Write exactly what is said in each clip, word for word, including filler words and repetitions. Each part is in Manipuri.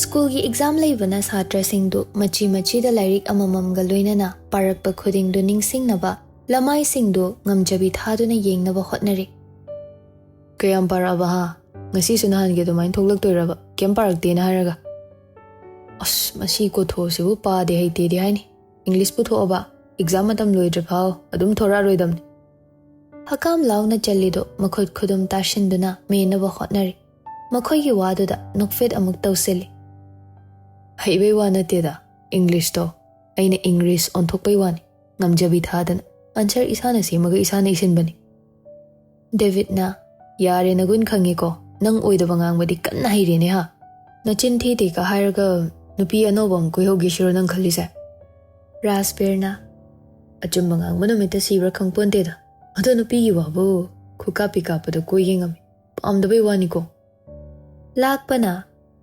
ꯁ꯭ꯀꯨꯜꯒꯤ ꯑꯦꯛꯖꯥꯝ ꯂꯩꯕꯅ ꯁꯥꯇ꯭ꯔꯁꯤꯡꯗꯨ ꯃꯆꯤ ꯃꯆꯤꯗ ꯂꯥꯏꯔꯤꯛ ꯑꯃꯃꯝꯒ ꯂꯣꯏꯅꯅ ꯄꯥꯔꯛꯄ ꯈꯨꯗꯤꯡꯗꯨ ꯅꯤꯡꯁꯤꯡꯅꯕ ꯂꯃꯥꯏꯁꯤꯡꯗꯨ ꯉꯝꯖꯕꯤ ꯊꯥꯗꯨꯅ ꯌꯦꯡꯅꯕ ꯍꯣꯠꯅꯔꯤ꯫ "ꯀꯌꯥꯝ ꯄꯥꯔꯛꯑꯕ ꯍꯥ? ꯉꯁꯤꯁꯨ ꯅꯍꯥꯟꯒꯤ ꯑꯗꯨꯃꯥꯏꯅ ꯊꯣꯛꯂꯛꯇꯣꯏꯔꯕ? ꯀꯩꯝ ꯄꯥꯔꯛꯇꯦꯅ ꯍꯥꯏꯔꯒ?" "ꯑꯁ, ꯃꯁꯤ ꯀꯣꯊꯣꯁꯤꯕꯨ ꯄꯥꯗꯦ ꯍꯩꯇꯦꯗꯤ ꯍꯥꯏꯅꯤ꯫ ꯏꯪꯂꯤꯁ ꯄꯨꯊꯣꯛꯑꯕ? ꯑꯦꯛꯖꯥꯝ ꯃꯇꯝ ꯂꯣꯏꯗ꯭ꯔꯤ ꯐꯥꯎ ꯑꯗꯨꯝ ꯊꯣꯔꯛꯑꯔꯣꯏꯗꯝꯅꯤ꯫" ꯍꯀꯥꯝ ꯂꯥꯎꯅ ꯆꯜꯂꯤꯗꯣ ꯃꯈꯨꯠ ꯈꯨꯗꯨꯝ ꯇꯥꯁꯤꯟꯗꯨꯅ ꯃꯦꯟꯅꯕ ꯍꯣꯠꯅꯔꯤ꯫ ꯃꯈꯣꯏꯒꯤ ꯋꯥꯗꯨꯗ ꯅꯣꯛꯐꯦꯠ ꯑꯃꯨꯛ ꯇꯧꯁꯤꯜꯂꯤ꯫ "ꯍꯩꯕꯩ ꯋꯥ ꯅꯠꯇꯦꯗ, ꯏꯪꯂꯤꯁꯇꯣ꯫ ꯑꯩꯅ ꯏꯪꯂꯤꯁ ꯑꯣꯟꯊꯣꯛꯄꯩ ꯋꯥꯅꯤ꯫ ꯉꯝꯖꯕꯤ ꯊꯥꯗꯅ ꯑꯟꯁꯔ ꯏꯁꯥꯅ ꯁꯦꯝꯃꯒ ꯏꯁꯥꯅ ꯏꯁꯤꯟꯕꯅꯤ꯫" ꯗꯦꯕꯤꯠꯅ, "ꯌꯥꯔꯦ, ꯅꯒꯨꯟ ꯈꯪꯉꯦꯀꯣ꯫ ꯅꯪ ꯑꯣꯏꯗꯕ ꯉꯥꯡꯕꯗꯤ ꯀꯟꯅ ꯍꯩꯔꯦꯅꯦ ꯍꯥ꯫ ꯅꯆꯤꯟ ꯊꯤꯗꯦꯒ ꯍꯥꯏꯔꯒ ꯅꯨꯄꯤ ꯑꯅꯧꯕ ꯑꯃ ꯀꯣꯏꯍꯧꯒꯦ ꯁꯤꯔꯣ ꯅꯪ ꯈꯜꯂꯤꯁꯦ?" ꯔꯥꯖꯕꯤꯔꯅ, "ꯑꯆꯨꯝꯕ ꯉꯥꯡꯕ ꯅꯨꯃꯤꯠꯇ ꯁꯤꯕ꯭ꯔꯥ ꯈꯪꯄꯣꯟꯇꯦꯗ꯫ ꯑꯗꯣ ꯅꯨꯄꯤꯒꯤ ꯋꯥꯕꯨ ꯈꯨꯀꯥꯞꯄꯤ ꯀꯥꯞꯄꯗ ꯀꯣꯏꯒꯦ ꯉꯝꯃꯤ꯫ ꯄꯥꯝꯗꯕꯩ ꯋꯥꯅꯤꯀꯣ꯫" ꯂꯥꯛꯄꯅ,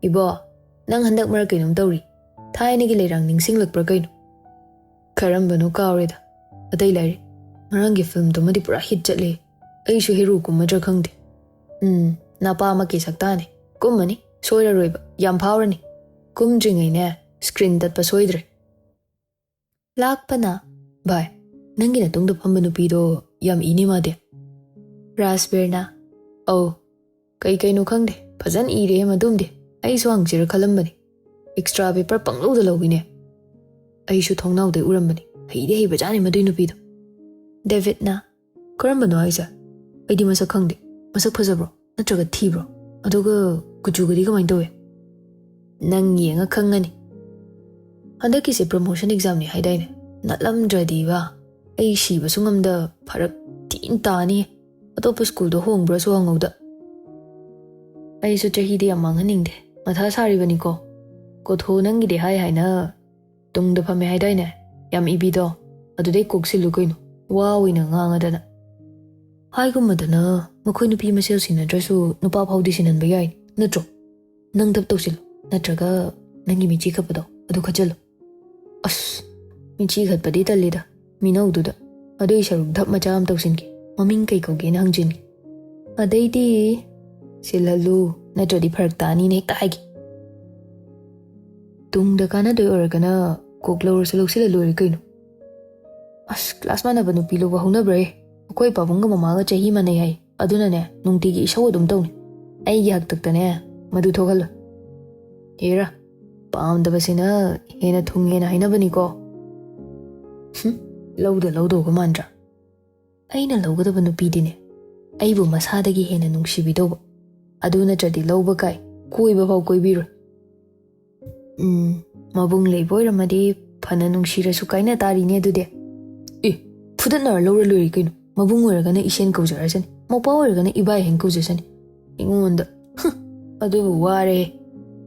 "ꯏꯕꯣ, ꯅꯪ ꯍꯟꯗꯛ ꯃꯔꯛ ꯀꯩꯅꯣꯝ ꯇꯧꯔꯤ꯫ ꯊꯥꯏꯅꯒꯤ ꯂꯩꯔꯥꯡ ꯅꯤꯡꯁꯤꯡꯂꯛꯄ꯭ꯔꯥ ꯀꯩꯅꯣ?" "ꯀꯔꯝꯕꯅꯣ ꯀꯥꯎꯔꯦꯗ꯫ ꯑꯇꯩ ꯂꯥꯏꯔꯤ꯫ ꯉꯔꯥꯡꯒꯤ ꯐꯤꯂꯝꯗꯨꯃꯗꯤ ꯄꯨꯔꯥ ꯍꯤꯠ ꯆꯠꯂꯦ꯫ ꯑꯩꯁꯨ ꯍꯦꯔꯣ ꯀꯨꯝꯃꯗ꯭ꯔꯥ ꯈꯪꯗꯦ꯫ ꯎꯝ, ꯅꯄꯥꯃꯛꯀꯤ ꯁꯛꯇꯥꯅꯦ꯫ ꯀꯨꯝꯃꯅꯤ, ꯁꯣꯏꯔꯔꯣꯏꯕ꯫ ꯌꯥꯝ ꯐꯥꯎꯔꯅꯤ꯫ ꯀꯨꯝꯗ꯭ꯔꯤꯉꯩꯅꯦ, ꯁ꯭ꯀ꯭ꯔꯤꯟ ꯇꯠꯄ ꯁꯣꯏꯗ꯭ꯔꯦ꯫" ꯂꯥꯛꯄꯅ, "ꯚꯥꯏ, ꯅꯪꯒꯤ ꯅꯇꯨꯡꯗ ꯐꯝꯕ ꯅꯨꯄꯤꯗꯣ ꯌꯥꯝ ꯏꯅꯦ ꯃꯥꯗꯤ꯫" ꯔꯥꯖꯕꯤꯔꯅ, "ꯑꯧ, ꯀꯩ ꯀꯩꯅꯣ ꯈꯪꯗꯦ, ꯐꯖꯅ ꯏꯔꯦꯍꯦ ꯃꯗꯨꯝꯗꯤ꯫ ꯑꯩꯁꯨ ꯍꯪꯁꯤꯔ ꯈꯜꯂꯝꯕꯅꯤ꯫ Extra paper ꯄꯪꯂꯧꯗ ꯂꯧꯏꯅꯦ꯫ ꯑꯩꯁꯨ ꯊꯣꯡꯅꯥꯎꯗꯩ ꯎꯔꯝꯕꯅꯤ꯫ ꯍꯩꯗꯤ ꯍꯩꯕꯖꯥꯠꯅꯤ ꯃꯗꯨꯏ ꯅꯨꯄꯤꯗꯣ꯫" ꯗꯦꯕꯤꯠꯅ, "ꯀꯔꯝꯕꯅꯣ ꯍꯥꯏꯁꯦ? ꯑꯩꯗꯤ ꯃꯁꯛ ꯈꯪꯗꯦ꯫ ꯃꯁꯛ ꯐꯖꯕ꯭ꯔꯣ? ꯅꯠꯇ꯭ꯔꯒ ꯊꯤꯕ꯭ꯔꯣ? ꯑꯗꯨꯒ ꯀꯨꯆꯨꯒꯗꯤ ꯀꯃꯥꯏꯅ ꯇꯧꯋꯦ?" "ꯅꯪ ꯌꯦꯡꯉ ꯈꯪꯉꯅꯤ꯫ ꯍꯟꯗꯛꯀꯤꯁꯦ ꯄ꯭ꯔꯃꯣꯁꯟ ꯑꯦꯛꯖꯥꯝꯅꯤ ꯍꯥꯏꯗꯥꯏꯅꯦ? ꯅꯠꯂꯝꯗ꯭ꯔꯗꯤꯕ ꯑꯩ ꯁꯤꯕꯁꯨ ꯉꯝꯗ ꯐꯔꯛ ꯊꯤꯅ ꯇꯥꯅꯤ꯫ ꯑꯇꯣꯞꯄ ꯁ꯭ꯀꯨꯜꯗ ꯍꯣꯡꯕ꯭ꯔꯁꯨ ꯍꯪꯍꯧꯗ꯫" "ꯑꯩꯁꯨ ꯆꯍꯤꯗꯤ ꯌꯥꯝ ꯃꯥꯡꯍꯟꯅꯤꯡꯗꯦ꯫ ꯃꯊꯥ ꯁꯥꯔꯤꯕꯅꯤꯀꯣ꯫ ꯀꯣꯊꯣ ꯅꯪꯒꯤꯗꯤ ꯍꯥꯏ ꯍꯥꯏꯅ ꯇꯨꯡꯗ ꯐꯝꯃꯦ ꯍꯥꯏꯗꯥꯏꯅꯦ? ꯌꯥꯝ ꯏꯕꯤꯗꯣ꯫ ꯑꯗꯨꯗꯩ ꯀꯣꯛꯁꯤꯜꯂꯨ ꯀꯩꯅꯣ꯫ ꯋꯥ ꯑꯣꯏꯅ ꯉꯥꯡꯉꯗꯅ꯫ ꯍꯥꯏꯒꯨꯝꯕꯗꯅ ꯃꯈꯣꯏ ꯅꯨꯄꯤ ꯃꯁꯦꯜ ꯁꯤꯟꯅꯗ꯭ꯔꯁꯨ ꯅꯨꯄꯥ ꯐꯥꯎꯗꯤ ꯁꯤꯟꯍꯟꯕ ꯌꯥꯏ, ꯅꯠꯇ꯭ꯔꯣ? ꯅꯪ ꯊꯕꯛ ꯇꯧꯁꯤꯜꯂꯣ, ꯅꯠꯇ꯭ꯔꯒ ꯅꯪꯒꯤ ꯃꯤꯠꯆꯤ ꯈꯠꯄꯗꯣ ꯑꯗꯨ ꯈꯠꯆꯜꯂꯣ꯫" "ꯑꯁ, ꯃꯤꯠꯆꯤ ꯈꯠꯄꯗꯤ ꯇꯜꯂꯤꯗ, ꯃꯤꯅꯧꯗꯨꯗ꯫ ꯑꯗꯨꯏ ꯁꯔꯨꯛ ꯙꯞ ꯃꯆꯥ ꯑꯃ ꯇꯧꯁꯤꯟꯒꯦ꯫ ꯃꯃꯤꯡ ꯀꯩ ꯀꯧꯒꯦꯅ ꯍꯪꯖꯤꯟꯒꯦ꯫ ꯑꯗꯩꯗꯤ ꯁꯤꯜꯍꯜꯂꯨ, ꯅꯠꯇ꯭ꯔꯗꯤ ꯐꯔꯛ ꯇꯥꯅꯤꯅ ꯍꯦꯛꯇ ꯍꯥꯏꯒꯦ꯫" ꯇꯨꯡꯗ ꯀꯥꯟꯅꯗꯣꯏ ꯑꯣꯏꯔꯒꯅ ꯀꯣꯛ ꯂꯧꯔꯁꯨ ꯂꯧꯁꯤꯜꯂ ꯂꯣꯏꯔꯦ ꯀꯩꯅꯣ꯫ ꯑꯁ, ꯀ꯭ꯂꯥꯁ ꯃꯥꯟꯅꯕ ꯅꯨꯄꯤ ꯂꯧꯕ ꯍꯧꯅꯕ꯭ꯔꯦ꯫ ꯑꯩꯈꯣꯏ ꯄꯥꯕꯨꯡꯒ ꯃꯃꯥꯒ ꯆꯍꯤ ꯃꯥꯟꯅꯩ ꯍꯥꯏ꯫ ꯑꯗꯨꯅꯅꯦ, ꯅꯨꯡꯇꯤꯒꯤ ꯏꯁꯧ ꯑꯗꯨꯝ ꯇꯧꯅꯤ꯫ ꯑꯩꯒꯤ ꯍꯥꯛꯇꯛꯇꯅꯦ ꯃꯗꯨ ꯊꯣꯛꯍꯜꯂꯣꯏ꯫ ꯍꯦꯔꯥ, ꯄꯥꯝꯗꯕꯁꯤꯅ ꯍꯦꯟꯅ ꯊꯨꯡꯉꯦꯅ ꯍꯥꯏꯅꯕꯅꯤꯀꯣ꯫ ꯍꯨꯝ, ꯂꯧꯗ ꯂꯧꯗꯧꯒ ꯃꯥꯟꯗ꯭ꯔꯥ? ꯑꯩꯅ ꯂꯧꯒꯗꯕ ꯅꯨꯄꯤꯗꯤꯅꯦ, ꯑꯩꯕꯨ ꯃꯁꯥꯗꯒꯤ ꯍꯦꯟꯅ ꯅꯨꯡꯁꯤꯕꯤꯗꯧꯕ꯫ ꯑꯗꯨ ꯅꯠꯇ꯭ꯔꯗꯤ ꯂꯧꯕ ꯀꯥꯏ, ꯀꯣꯏꯕ ꯐꯥꯎ ꯀꯣꯏꯕꯤꯔꯣꯏ꯫ ꯎꯝ, ꯃꯕꯨꯡ ꯂꯩꯕ ꯑꯣꯏꯔꯝꯃꯗꯤ ꯐꯅ ꯅꯨꯡꯁꯤꯔꯁꯨ ꯀꯥꯏꯅ ꯇꯥꯔꯤꯅꯦ ꯑꯗꯨꯗꯤ꯫ ꯑꯦ, ꯐꯨꯗꯠꯅꯔ ꯂꯧꯔ ꯂꯣꯏꯔꯦ ꯀꯩꯅꯣ꯫ ꯃꯕꯨꯡ ꯑꯣꯏꯔꯒꯅ ꯏꯁꯦꯟ ꯀꯧꯖꯔꯁꯅꯤ, ꯃꯧꯄ꯭ꯋꯥ ꯑꯣꯏꯔꯒꯅ ꯏꯕꯥꯏ ꯍꯦꯟ ꯀꯧꯖꯁꯅꯤ꯫ ꯑꯩꯉꯣꯟꯗ, ꯍꯨꯝ, ꯑꯗꯨꯕꯨ ꯋꯥꯔꯦ꯫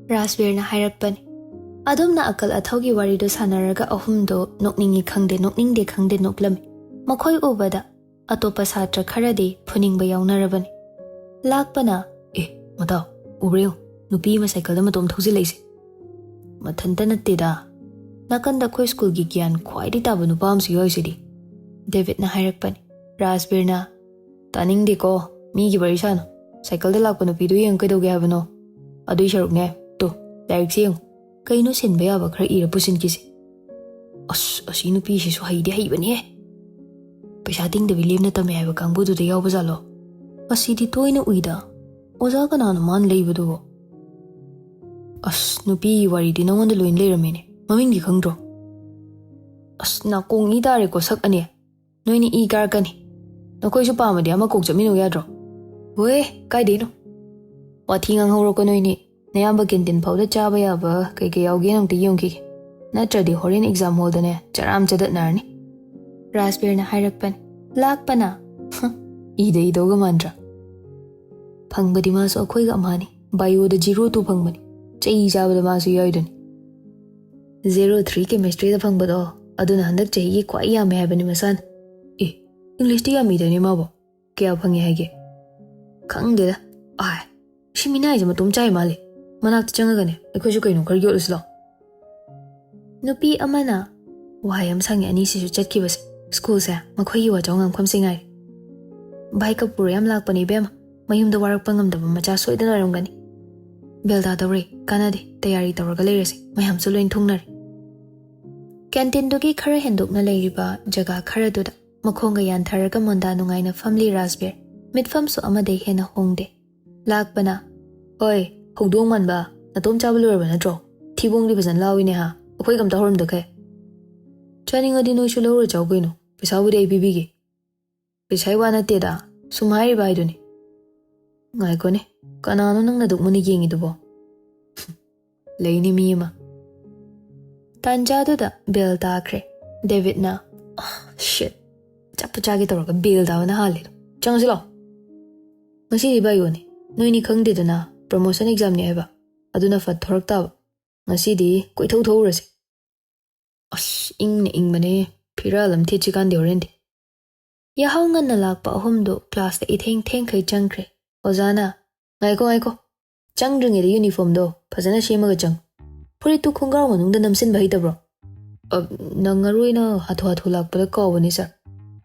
ꯔꯥꯖꯕꯤꯔꯅ ꯍꯥꯏꯔꯛꯄꯅꯤ꯫ ꯑꯗꯨꯝꯅ ꯑꯀꯜ ꯑꯊꯧꯒꯤ ꯋꯥꯔꯤꯗꯣ ꯁꯥꯟꯅꯔꯒ ꯑꯍꯨꯝꯗꯣ ꯅꯣꯛꯅꯤꯡꯉꯤ ꯈꯪꯗꯦ, ꯅꯣꯛꯅꯤꯡꯗꯦ ꯈꯪꯗꯦ ꯅꯣꯛꯂꯝꯃꯤ꯫ ꯃꯈꯣꯏ ꯎꯕꯗ ꯑꯇꯣꯞꯄ ꯁꯥꯇ꯭ꯔ ꯈꯔꯗꯤ ꯐꯨꯅꯤꯡꯕ ꯌꯥꯎꯅꯔꯕꯅꯤ꯫ ꯂꯥꯛꯄꯅ, "ꯑꯦ, ꯃꯇꯥꯎ, ꯎꯕ꯭ꯔꯥ ꯌꯦꯡꯉꯨ, ꯅꯨꯄꯤ ꯑꯃ ꯁꯥꯏꯀꯜꯗ ꯃꯇꯣꯝ ꯊꯧꯖꯤꯜꯂꯛꯏꯁꯦ꯫ ꯃꯊꯟꯇ ꯅꯠꯇꯦꯗ, ꯅꯥꯀꯟꯗ ꯑꯩꯈꯣꯏ ꯁ꯭ꯀꯨꯜꯒꯤ ꯒ꯭ꯌꯥꯟ ꯈ꯭ꯋꯥꯏꯗꯒꯤ ꯇꯥꯕ ꯅꯨꯄꯥ ꯑꯃꯁꯨ ꯌꯥꯎꯔꯤꯁꯤꯗꯤ꯫" ꯗꯦꯕꯤꯠꯅ ꯍꯥꯏꯔꯛꯄꯅꯤ꯫ ꯔꯥꯖꯕꯤꯔꯅ, "ꯇꯥꯅꯤꯡꯗꯦꯀꯣ, ꯃꯤꯒꯤ ꯋꯥꯔꯤ ꯁꯥꯅꯨ꯫ ꯁꯥꯏꯀꯜꯗ ꯂꯥꯛꯄ ꯅꯨꯄꯤꯗꯨ ꯌꯦꯡꯉꯨ ꯀꯩꯗꯧꯒꯦ ꯍꯥꯏꯕꯅꯣ? ꯑꯗꯨꯏ ꯁꯔꯨꯛꯅꯦ, ꯇꯨ, ꯂꯥꯏꯔꯤꯛꯁꯦ ꯌꯦꯡꯉꯨ꯫ ꯀꯩꯅꯣ ꯁꯤꯟꯕ ꯌꯥꯕ ꯈꯔ ꯏꯔ ꯄꯨꯁꯤꯟꯈꯤꯁꯦ꯫ ꯑꯁ, ꯑꯁꯤ ꯅꯨꯄꯤꯁꯤꯁꯨ ꯍꯩꯗꯤ ꯍꯩꯕꯅꯤꯍꯦ꯫ ꯄꯩꯁꯥ ꯇꯤꯡꯗꯕꯤ ꯂꯦꯝꯅ ꯇꯝꯃꯦ ꯍꯥꯏꯕ ꯀꯥꯡꯕꯨꯗꯨꯗ ꯌꯥꯎꯕ ꯖꯥꯠꯂꯣ? ꯑꯁꯤꯗꯤ ꯇꯣꯏꯅ ꯎꯏꯗ꯫ ꯑꯣꯖꯥ ꯀꯅꯥꯅꯣ ꯃꯥꯅ ꯂꯩꯕꯗꯨꯕꯣ? ꯑꯁ, ꯅꯨꯄꯤꯒꯤ ꯋꯥꯔꯤꯗꯤ ꯅꯉꯣꯟꯗ ꯂꯣꯏꯅ ꯂꯩꯔꯝꯃꯦꯅꯦ꯫ ꯃꯃꯤꯡꯗꯤ ꯈꯪꯗ꯭ꯔꯣ?" ꯑꯁ, ꯅꯥꯀꯣꯡ ꯏ ꯇꯥꯔꯦꯀꯣ ꯁꯛ ꯑꯅꯤ꯫ ꯅꯣꯏꯅꯤ ꯏ ꯀꯥꯔꯛꯀꯅꯤ꯫ ꯅꯈꯣꯏꯁꯨ ꯄꯥꯝꯃꯗꯤ ꯑꯃ ꯀꯣꯛ ꯆꯠꯃꯤꯟꯅꯧ ꯌꯥꯗ꯭ꯔꯣ? ꯍꯣꯏ, ꯀꯥꯏꯗꯩꯅꯣ? ꯋꯥꯊꯤ ꯉꯥꯡꯍꯧꯔꯣꯀꯣ ꯅꯣꯏꯅꯤ꯫ ꯅꯌꯥꯝꯕ ꯀꯦꯟꯇꯤꯟ ꯐꯥꯎꯗ ꯆꯥꯕ ꯌꯥꯕ ꯀꯩ ꯀꯩ ꯌꯥꯎꯒꯦꯅ ꯑꯝꯇ ꯌꯦꯡꯈꯤꯒꯦ꯫ ꯅꯠꯇ꯭ꯔꯗꯤ ꯍꯣꯔꯦꯟ ꯑꯦꯛꯖꯥꯝ ꯍꯣꯜꯗꯅꯦ ꯆꯔꯥꯝ ꯆꯗꯠꯅꯔꯅꯤ꯫ ꯔꯥꯖꯕꯤꯔꯅ ꯍꯥꯏꯔꯛꯄꯅꯤ꯫ ꯂꯥꯛꯄꯅ, "ꯍ, ꯏꯗ ꯏꯗꯧꯒ ꯃꯥꯟꯗ꯭ꯔꯥ?" ꯐꯪꯕꯗꯤ ꯃꯥꯁꯨ ꯑꯩꯈꯣꯏꯒ ꯑꯃꯅꯤ꯫ ꯕꯥꯏꯑꯣꯗ ꯖꯤꯔꯣ ꯇꯨ ꯐꯪꯕꯅꯤ꯫ ꯆꯩ ꯆꯥꯕꯗ ꯃꯥꯁꯨ ꯌꯥꯎꯏꯗꯨꯅꯤ꯫ ꯖꯦꯔꯣ ꯊ꯭ꯔꯤ ꯀꯦꯃꯤꯁꯇ꯭ꯔꯤꯗ ꯐꯪꯕꯗꯣ, ꯑꯗꯨꯅ ꯍꯟꯗꯛ ꯆꯍꯤꯒꯤ ꯈ꯭ꯋꯥꯏ ꯌꯥꯝꯃꯦ ꯍꯥꯏꯕꯅꯤ ꯃꯁꯥꯅ꯫ ꯑꯦ, ꯏꯪꯂꯤꯁꯇꯤ ꯌꯥꯝ ꯏꯗꯥꯏꯅꯦ ꯃꯥꯕꯣ? ꯀꯌꯥ ꯐꯪꯉꯦ ꯍꯥꯏꯒꯦ? ꯈꯪꯗꯦꯗ꯫ ꯑꯥꯏ, ꯁꯤ ꯃꯤꯅꯥꯏꯁꯦ ꯃꯇꯣꯝ ꯆꯥꯏ ꯃꯥꯜꯂꯦ꯫ ꯃꯅꯥꯛꯇ ꯆꯪꯉꯒꯅꯦ, ꯑꯩꯈꯣꯏꯁꯨ ꯀꯩꯅꯣ ꯈꯔ ꯌꯣꯠꯂꯨꯁꯤ ꯂꯥꯎ꯫ ꯅꯨꯄꯤ ꯑꯃꯅ, ꯋꯥꯍꯩ ꯑꯃ ꯁꯪꯉꯦ ꯑꯅꯤꯁꯤꯁꯨ ꯆꯠꯈꯤꯕꯁꯦ꯫ ꯁ꯭ꯀꯨꯜꯁꯦ ꯃꯈꯣꯏꯒꯤ ꯋꯥꯖꯥꯎ ꯉꯥꯡꯐꯝꯁꯦ ꯉꯥꯏꯔꯦ꯫ "ꯚꯥꯏ ꯀꯄꯨꯔ ꯌꯥꯝ ꯂꯥꯛꯄꯅꯦ ꯏꯕꯦꯝꯃ꯫ ꯃꯌꯨꯝꯗ ꯋꯥꯔꯛꯄ ꯉꯝꯗꯕ ꯃꯆꯥ ꯁꯣꯏꯗꯅ ꯑꯣꯏꯔꯝꯒꯅꯤ꯫ ꯕꯦꯜ ꯇꯥꯗꯧꯔꯦ, ꯀꯥꯟꯅꯗꯦ, ꯇꯌꯥꯔꯤ ꯇꯧꯔꯒ ꯂꯩꯔꯁꯤ, ꯃꯌꯥꯝꯁꯨ ꯂꯣꯏ ꯊꯨꯡꯅꯔꯦ꯫ ꯀꯦꯟꯇꯤꯟꯗꯨꯒꯤ ꯈꯔ ꯍꯦꯟꯗꯣꯛꯅ ꯂꯩꯔꯤꯕ ꯖꯒꯥ ꯈꯔꯗꯨꯗ ꯃꯈꯣꯡꯒ ꯌꯥꯟꯊꯔꯒ ꯃꯣꯟꯗꯥ ꯅꯨꯡꯉꯥꯏꯅ ꯐꯝꯂꯤ ꯔꯥꯖꯕꯤꯔ꯫ ꯃꯤꯠꯐꯝꯁꯨ ꯑꯃꯗꯩ ꯍꯦꯟꯅ ꯍꯣꯡꯗꯦ꯫ ꯂꯥꯛꯄꯅ, "ꯍꯣꯏ, ꯍꯧꯗꯣꯡ ꯃꯥꯟꯕ, ꯅꯇꯣꯝ ꯆꯥꯕ ꯂꯣꯏꯔꯕ ꯅꯠꯇ꯭ꯔꯣ? ꯊꯤꯕꯣꯡꯗꯤ ꯐꯖꯅ ꯂꯥꯎꯏꯅꯦ ꯍꯥ, ꯑꯩꯈꯣꯏꯒ ꯑꯝꯇ ꯍꯧꯔꯝꯗꯈꯩ꯫ ꯆꯥꯅꯤꯡꯉꯗꯤ ꯅꯣꯏꯁꯨ ꯂꯧꯔ ꯆꯥꯎ ꯀꯩꯅꯣ, ꯄꯩꯁꯥꯕꯨꯗꯤ ꯑꯩ ꯄꯤꯕꯤꯒꯦ꯫ ꯄꯩꯁꯥꯒꯤ ꯋꯥ ꯅꯠꯇꯦꯗ, ꯁꯨꯝ ꯍꯥꯏꯔꯤꯕ ꯍꯥꯏꯗꯨꯅꯤ꯫ ꯉꯥꯏꯈꯣꯅꯦ, ꯀꯅꯥꯅꯣ ꯅꯪꯅ ꯑꯗꯨꯛ ꯃꯨꯟꯅ ꯌꯦꯡꯉꯤꯗꯨꯕꯣ?" "ꯂꯩꯅꯤ ꯃꯤ ꯑꯃ꯫" ꯇꯥꯟꯖꯥꯗꯨꯗ ꯕꯦꯜ ꯇꯥꯈ꯭ꯔꯦ꯫ ꯗꯦꯕꯤꯠꯅ, "ꯑꯥ, shit, ꯆꯥꯛꯄꯨ ꯆꯥꯒꯦ ꯇꯧꯔꯒ ꯕꯦꯜ ꯇꯥꯕꯅ ꯍꯥꯜꯂꯦꯗꯣ꯫ ꯆꯪꯉꯁꯤ ꯂꯥꯛꯑꯣ꯫ ꯉꯁꯤꯗꯤ ꯕꯥꯏꯌꯣꯅꯦ, ꯅꯣꯏꯅꯤ ꯈꯪꯗꯦꯗꯅ, promotion examꯅꯦ ꯍꯥꯏꯕ, ꯑꯗꯨꯅ ꯐꯠ ꯊꯣꯔꯛ ꯇꯥꯕ꯫ ꯉꯁꯤꯗꯤ ꯀꯣꯏꯊꯧ ꯊꯧꯔꯨꯔꯁꯤ꯫" ꯑꯁ, ꯏꯪꯅ ꯏꯪꯕꯅꯦ, ꯐꯤꯔꯥꯜ ꯑꯃ ꯊꯦꯠꯁꯤꯀꯥꯟꯗꯦ ꯍꯣꯔꯦꯟꯗꯤ꯫ ꯌꯥꯍꯧ ꯉꯟꯅ ꯂꯥꯛꯄ ꯑꯍꯨꯝꯗꯨ classꯇ ꯏꯊꯦꯡ ꯊꯦꯡꯈꯩ ꯆꯪꯈ꯭ꯔꯦ꯫ ꯑꯣꯖꯥꯅ, "ꯉꯥꯏꯈꯣ, ꯉꯥꯏꯈꯣ, ꯆꯪꯗ꯭ꯔꯤꯉꯩꯗ uniformꯗꯣ ꯐꯖꯅ ꯁꯦꯝꯃꯒ ꯆꯪ꯫ ꯐꯨꯔꯤꯠꯇꯨ ꯈꯣꯡꯒ꯭ꯔꯥꯎ ꯃꯅꯨꯡꯗ ꯅꯝꯁꯤꯟꯕ ꯍꯩꯇꯕ꯭ꯔꯣ?" "ꯑ, ꯅꯪꯉꯔꯣꯏꯅ ꯍꯥꯊꯨ ꯍꯥꯊꯨ ꯂꯥꯛꯄꯗ ꯀꯥꯎꯕꯅꯤ sir꯫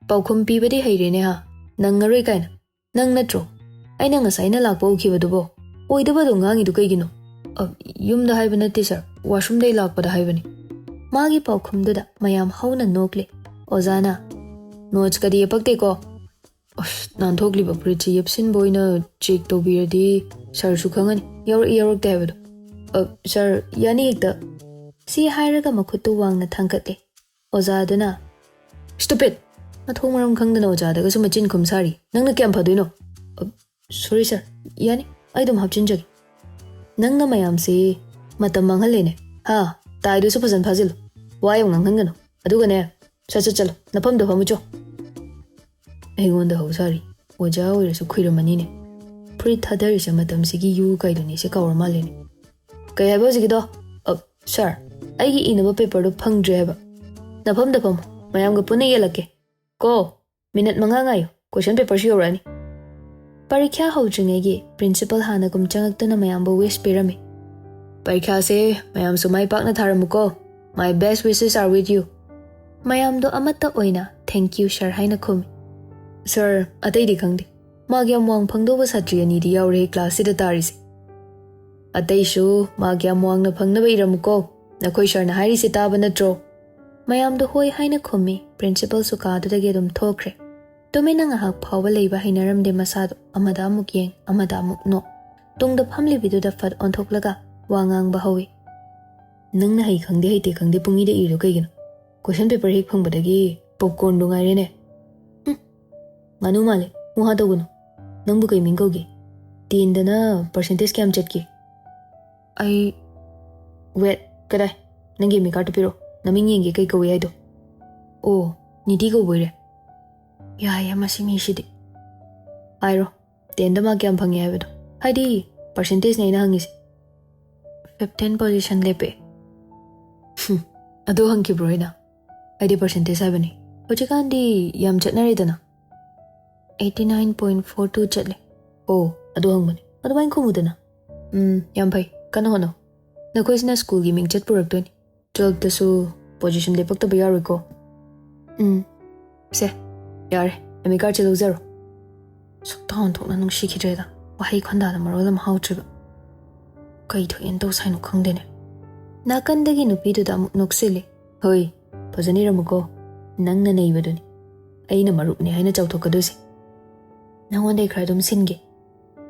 ꯄꯥꯎꯈꯨꯝ ꯄꯤꯕꯗꯤ ꯍꯩꯔꯦꯅꯦ ꯍꯥ, ꯅꯪꯉꯔꯣꯏ ꯀꯥꯏꯅ꯫ ꯅꯪ ꯅꯠꯇ꯭ꯔꯣ ꯑꯩꯅ ꯉꯁꯥꯏꯅ ꯂꯥꯛꯄ ꯎꯈꯤꯕꯗꯨꯕꯣ? ꯑꯣꯏꯗꯕꯗꯣ ꯉꯥꯡꯉꯤꯗꯨ ꯀꯩꯒꯤꯅꯣ?" "ꯑ, ꯌꯨꯝꯗ ꯍꯥꯏꯕ ꯅꯠꯇꯦ sir, washroomꯗꯩ ꯂꯥꯛꯄꯗ ꯍꯥꯏꯕꯅꯤ꯫" ꯃꯥꯒꯤ ꯄꯥꯎꯈꯨꯝꯗꯨꯗ ꯃꯌꯥꯝ ꯍꯧꯅ ꯅꯣꯛꯂꯦ꯫ ꯑꯣꯖꯥꯅ, "Notesꯀꯗꯤ ꯌꯦꯞꯄꯛꯇꯦꯀꯣ?" "ꯑꯁ, ꯅꯥꯟꯊꯣꯛꯂꯤꯕ ꯐꯨꯔꯤꯠꯁꯤ ꯌꯦꯞꯁꯤꯟꯕ ꯑꯣꯏꯅ check ꯇꯧꯕꯤꯔꯗꯤ sirꯁꯨ ꯈꯪꯉꯅꯤ, ꯌꯥꯎꯔꯛꯏ ꯌꯥꯎꯔꯛꯇꯦ ꯍꯥꯏꯕꯗꯣ꯫ ꯑ, sir, ꯌꯥꯅꯤ ꯍꯦꯛꯇ꯫" ꯁꯤ ꯍꯥꯏꯔꯒ ꯃꯈꯨꯠꯇꯨ ꯋꯥꯡꯅ ꯊꯥꯡꯒꯠꯂꯦ꯫ ꯑꯣꯖꯥꯗꯨꯅ, "Stupid! ꯃꯊꯣꯡ ꯃꯔꯝ ꯈꯪꯗꯅ ꯑꯣꯖꯥꯗꯒꯁꯨ ꯃꯆꯤꯟ ꯈꯨꯝ ꯁꯥꯔꯤ꯫ ꯅꯪꯅ ꯀꯌꯥꯝ ꯐꯗꯣꯏꯅꯣ?" "ꯑ, sorry sir, ꯌꯥꯅꯤ, ꯑꯩ ꯑꯗꯨꯝ ꯍꯥꯞꯆꯤꯟꯖꯒꯦ꯫" "ꯅꯪꯅ ꯃꯌꯥꯝꯁꯤ ꯃꯇꯝ ꯃꯥꯡꯍꯜꯂꯦꯅꯦ꯫ ꯍꯥ, tieꯗꯨꯁꯨ ꯐꯖꯅ ꯐꯥꯖꯤꯜꯂꯨ꯫ ꯋꯥ ꯌꯥꯝ ꯉꯥꯡꯍꯟꯒꯅꯨ꯫ ꯑꯗꯨꯒꯅꯦ, ꯁꯠ ꯁꯠ ꯆꯠꯂꯣ, ꯅꯐꯝꯗ ꯐꯝꯃꯨ ꯆꯣ꯫" ꯑꯩꯉꯣꯟꯗ ꯍꯧ ꯁꯥꯔꯤ꯫ ꯑꯣꯖꯥ ꯑꯣꯏꯔꯁꯨ ꯈꯨꯏꯔꯝꯃꯅꯤꯅꯦ꯫ ꯐꯨꯔꯤꯠ ꯊꯥꯗꯔꯤꯁꯦ ꯃꯇꯝꯁꯤꯒꯤ ꯌꯨ ꯀꯥꯏꯗꯨꯅꯤ, ꯁꯤ ꯀꯥꯎꯔ ꯃꯥꯜꯂꯦꯅꯦ꯫ "ꯀꯩ ꯍꯥꯏꯕ ꯍꯧꯖꯤꯛꯀꯤꯗꯣ?" "ꯑ, sir, ꯑꯩꯒꯤ ꯏꯅꯕ paperꯗꯨ ꯐꯪꯗ꯭ꯔꯦ ꯍꯥꯏꯕ꯫" "ꯅꯐꯝꯗ ꯐꯝꯃꯨ, ꯃꯌꯥꯝꯒ ꯄꯨꯟꯅ ꯌꯦꯜꯂꯛꯀꯦ ꯀꯣ꯫ Minute ꯃꯉꯥ ꯉꯥꯏꯌꯨ, question paperꯁꯨ ꯌꯧꯔꯛꯑꯅꯤ꯫" ꯄꯔꯤꯈ꯭ꯌꯥ ꯍꯧꯗ꯭ꯔꯤꯉꯩꯒꯤ principal ꯍꯥꯟꯅꯒꯨꯝ ꯆꯪꯉꯛꯇꯨꯅ ꯃꯌꯥꯝꯕꯨ wish ꯄꯤꯔꯝꯃꯤ꯫ "ꯄꯔꯤꯈ꯭ꯌꯥꯁꯦ ꯃꯌꯥꯝꯁꯨ ꯃꯥꯏ ꯄꯥꯛꯅ ꯊꯥꯔꯝꯃꯨꯀꯣ꯫ My best wishes are with you꯫" ꯃꯌꯥꯝꯗꯣ ꯑꯃꯠꯇ ꯑꯣꯏꯅ "Thank you sir" ꯍꯥꯏꯅ ꯈꯨꯝꯃꯤ꯫ "Sir, ꯑꯇꯩꯗꯤ ꯈꯪꯗꯦ꯫ ꯃꯥꯒꯤ ꯌꯥꯝ ꯋꯥꯡ ꯐꯪꯗꯧꯕ ꯁꯥꯇ꯭ꯔꯤ ꯑꯅꯤꯗꯤ ꯌꯥꯎꯔꯦ classꯁꯤꯗ ꯇꯥꯔꯤꯁꯦ꯫" ꯑꯇꯩꯁꯨ ꯃꯥꯛ ꯌꯥꯝ ꯋꯥꯡꯅ ꯐꯪꯅꯕ ꯏꯔꯝꯃꯨꯀꯣ꯫ ꯅꯈꯣꯏ ꯁꯥꯔꯅ ꯍꯥꯏꯔꯤꯁꯦ ꯇꯥꯕ ꯅꯠꯇ꯭ꯔꯣ? ꯃꯌꯥꯝꯗꯣ ꯍꯣꯏ ꯍꯥꯏꯅ ꯈꯨꯝꯃꯤ꯫ ꯄ꯭ꯔꯤꯟꯁꯤꯄꯜꯁꯨ ꯀꯥꯗꯨꯗꯒꯤ ꯑꯗꯨꯝ ꯊꯣꯛꯈ꯭ꯔꯦ꯫ ꯇꯨꯃꯤꯟꯅ ꯉꯥꯏꯍꯥꯛ ꯐꯥꯎꯕ ꯂꯩꯕ ꯍꯩꯅꯔꯝꯗꯦ ꯃꯁꯥꯗꯣ꯫ ꯑꯃꯗ ꯑꯃꯨꯛ ꯌꯦꯡ, ꯑꯃꯗ ꯑꯃꯨꯛ ꯅꯣꯛ꯫ ꯇꯨꯡꯗ ꯐꯝꯂꯤꯕꯤꯗꯨꯗ ꯐꯠ ꯑꯣꯟꯊꯣꯛꯂꯒ ꯋꯥ ꯉꯥꯡꯕ ꯍꯧꯏ꯫ "ꯅꯪꯅ ꯍꯩ ꯈꯪꯗꯦ ꯍꯩꯇꯦ ꯈꯪꯗꯦ ꯄꯨꯡꯏꯗ ꯏꯔꯤꯗꯣ ꯀꯩꯒꯤꯅꯣ? ꯀꯣꯏꯁꯟ ꯄꯦꯄꯔ ꯍꯦꯛ ꯐꯪꯕꯗꯒꯤ ꯄꯣꯞꯀꯣꯔꯟꯗꯨ ꯉꯥꯏꯔꯦꯅꯦ꯫ ꯍꯨꯝ, ꯉꯥꯅꯨ ꯃꯥꯜꯂꯦ, ꯃꯨꯍꯥ ꯇꯧꯒꯅꯨ꯫ ꯅꯪꯕꯨ ꯀꯩ ꯃꯤꯡ ꯀꯧꯒꯦ? ꯇꯦꯟꯗꯅ ꯄꯥꯔꯁꯦꯟꯇꯦꯖ ꯀꯌꯥꯝ ꯆꯠꯀꯦ?" "ꯑꯩ, ꯋꯦꯠ, ꯀꯗꯥꯏ? ꯅꯪꯒꯤ ꯑꯦꯗꯃꯤꯠ ꯀꯥꯔꯠꯇꯨ ꯄꯤꯔꯛꯑꯣ꯫ ꯅꯃꯤꯡ ꯌꯦꯡꯒꯦ ꯀꯩ ꯀꯧꯏ ꯍꯥꯏꯗꯣ꯫ ꯑꯣ, ꯅꯤꯇꯤ ꯀꯧꯕꯣꯏꯔꯦ꯫ ꯌꯥꯏꯌꯦ ꯃꯁꯤ ꯃꯤꯁꯤꯗꯤ꯫ ꯍꯥꯏꯔꯣ, ꯇꯦꯟꯗ ꯃꯥꯔꯛ ꯀꯌꯥꯝ ꯐꯪꯉꯦ ꯍꯥꯏꯕꯗꯣ? ꯍꯥꯏꯗꯤ, ꯄꯥꯔꯁꯦꯟꯇꯦꯖꯅꯦ ꯑꯩꯅ ꯍꯪꯉꯤꯁꯦ꯫" "ꯐꯤꯐꯇꯤꯟ ꯄꯣꯖꯤꯁꯟ ꯂꯦꯞꯄꯦ꯫" "ꯍꯨꯝ, ꯑꯗꯨ ꯍꯪꯈꯤꯕ꯭ꯔꯣ ꯑꯩꯅ? ꯑꯩꯗꯤ ꯄꯥꯔꯁꯦꯟꯇꯦꯖ ꯍꯥꯏꯕꯅꯤ꯫ ꯍꯧꯖꯤꯛꯀꯥꯟꯗꯤ ꯌꯥꯝ ꯆꯠꯅꯔꯦꯗꯅ꯫" "Eighty nine point four two ꯆꯠꯂꯦ꯫" "ꯑꯣ, ꯑꯗꯨ ꯍꯪꯕꯅꯤ꯫ ꯑꯗꯨꯃꯥꯏꯅ ꯈꯨꯝꯃꯨꯗꯅ꯫" "ꯎꯝ, ꯌꯥꯝ ꯐꯩ꯫ ꯀꯟꯅ ꯍꯣꯠꯅꯧ꯫ ꯅꯈꯣꯏꯁꯤꯅ ꯁ꯭ꯀꯨꯜꯒꯤ ꯃꯤꯡ ꯆꯠ ꯄꯨꯔꯛꯇꯣꯏꯅꯤ꯫ ꯇꯨꯋꯦꯜꯐꯇꯁꯨ ꯄꯣꯖꯤꯁꯟ ꯂꯦꯞꯄꯛꯇꯕ ꯌꯥꯔꯣꯏꯀꯣ꯫" "ꯎꯝ, ꯁꯦ, ꯌꯥꯔꯦ, ꯑꯦꯗꯃꯤꯠ ꯀꯥꯔꯠꯁꯦ ꯂꯧꯖꯔꯣ꯫" ꯁꯨꯛꯇꯥ ꯑꯣꯟꯊꯣꯛꯅ ꯅꯨꯡꯁꯤꯈꯤꯗ꯭ꯔꯦꯗ꯫ ꯋꯥꯍꯩ ꯈꯣꯟꯗꯥꯗ ꯃꯔꯣꯜ ꯑꯃ ꯍꯥꯎꯇ꯭ꯔꯤꯕ꯫ ꯀꯩ ꯊꯣꯛꯑꯦꯅ ꯇꯧ ꯁꯥꯏꯅꯣ ꯈꯪꯗꯦꯅꯦ꯫ ꯅꯥꯀꯟꯗꯒꯤ ꯅꯨꯄꯤꯗꯨꯗ ꯑꯃꯨꯛ ꯅꯣꯛꯁꯤꯜꯂꯤ꯫ "ꯍꯣꯏ, ꯐꯖꯅ ꯏꯔꯝꯃꯨꯀꯣ꯫ ꯅꯪꯅ ꯅꯩꯕꯗꯨꯅꯤ ꯑꯩꯅ ꯃꯔꯨꯞꯅꯤ ꯍꯥꯏꯅ ꯆꯥꯎꯊꯣꯛꯀꯗꯣꯏꯁꯦ꯫ ꯅꯉꯣꯟꯗꯩ ꯈꯔ ꯑꯗꯨꯝ ꯁꯤꯟꯒꯦ꯫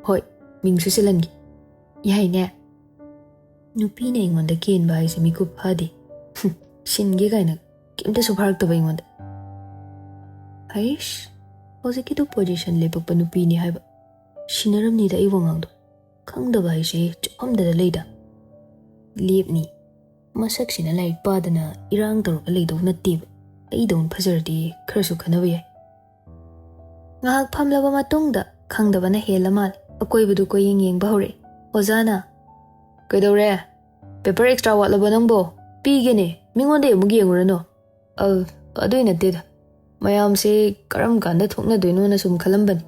ꯍꯣꯏ, ꯃꯤꯡꯁꯨ ꯁꯤꯜꯍꯟꯒꯦ꯫ ꯌꯥꯏꯅꯦ?" ꯅꯨꯄꯤꯅ ꯑꯩꯉꯣꯟꯗ ꯀꯦꯟꯕ ꯍꯥꯏꯁꯦ ꯃꯤꯀꯨꯞ ꯐꯥꯗꯦ꯫ ꯍꯨꯝ, ꯁꯤꯟꯒꯦ ꯀꯥꯏꯅ ꯀꯩꯝꯇꯁꯨ ꯐꯥꯔꯛꯇꯕ ꯑꯩꯉꯣꯟꯗ꯫ ꯍꯩꯁ, ꯍꯧꯖꯤꯛꯀꯤꯗꯨ ꯄꯣꯖꯤꯁꯟ ꯂꯦꯞꯄꯛꯄ ꯅꯨꯄꯤꯅꯤ ꯍꯥꯏꯕ꯫ ꯁꯤꯟꯅꯔꯝꯅꯤꯗ ꯑꯩ ꯋꯥꯉꯥꯡꯗꯣ꯫ ꯈꯪꯗꯕ ꯍꯥꯏꯁꯦ ꯆꯠꯐꯝꯗꯗ ꯂꯩꯗ꯫ ꯂꯦꯞꯅꯤ꯫ ꯃꯁꯛꯁꯤꯅ ꯂꯥꯏꯔꯤꯛ ꯄꯥꯗꯅ ꯏꯔꯥꯡ ꯇꯧꯔꯒ ꯂꯩꯗꯧ ꯅꯠꯇꯦꯕ꯫ ꯑꯩꯗꯧꯅ ꯐꯖꯔꯗꯤ ꯈꯔꯁꯨ ꯈꯟꯅꯕ ꯌꯥꯏ꯫ ꯉꯥꯏꯍꯥꯛ ꯐꯝꯂꯕ ꯃꯇꯨꯡꯗ ꯈꯪꯗꯕꯅ ꯍꯦꯜꯂ ꯃꯥꯜꯂꯦ꯫ ꯑꯀꯣꯏꯕꯗꯨ ꯀꯣꯏꯌꯦꯡ ꯌꯦꯡꯕ ꯍꯧꯔꯛꯑꯦ꯫ ꯑꯣꯖꯥꯅ, "ꯀꯩꯗꯧꯔꯦ? ꯄꯦꯄꯔ ꯑꯦꯛꯁꯇ꯭ꯔꯥ ꯋꯥꯠꯂꯕꯣ ꯅꯪꯕꯣ? ꯄꯤꯒꯦꯅꯦ, ꯃꯤꯉꯣꯟꯗꯩ ꯑꯃꯨꯛ ꯌꯦꯡꯉꯨꯔꯅꯨ꯫" "ꯑ, ꯑꯗꯨꯏ ꯅꯠꯇꯦꯗ꯫ ꯃꯌꯥꯝꯁꯦ ꯀꯔꯝ ꯀꯥꯟꯗ ꯊꯣꯛꯅꯗꯣꯏꯅꯣꯅ ꯁꯨꯝ ꯈꯜꯂꯝꯕꯅꯤ꯫"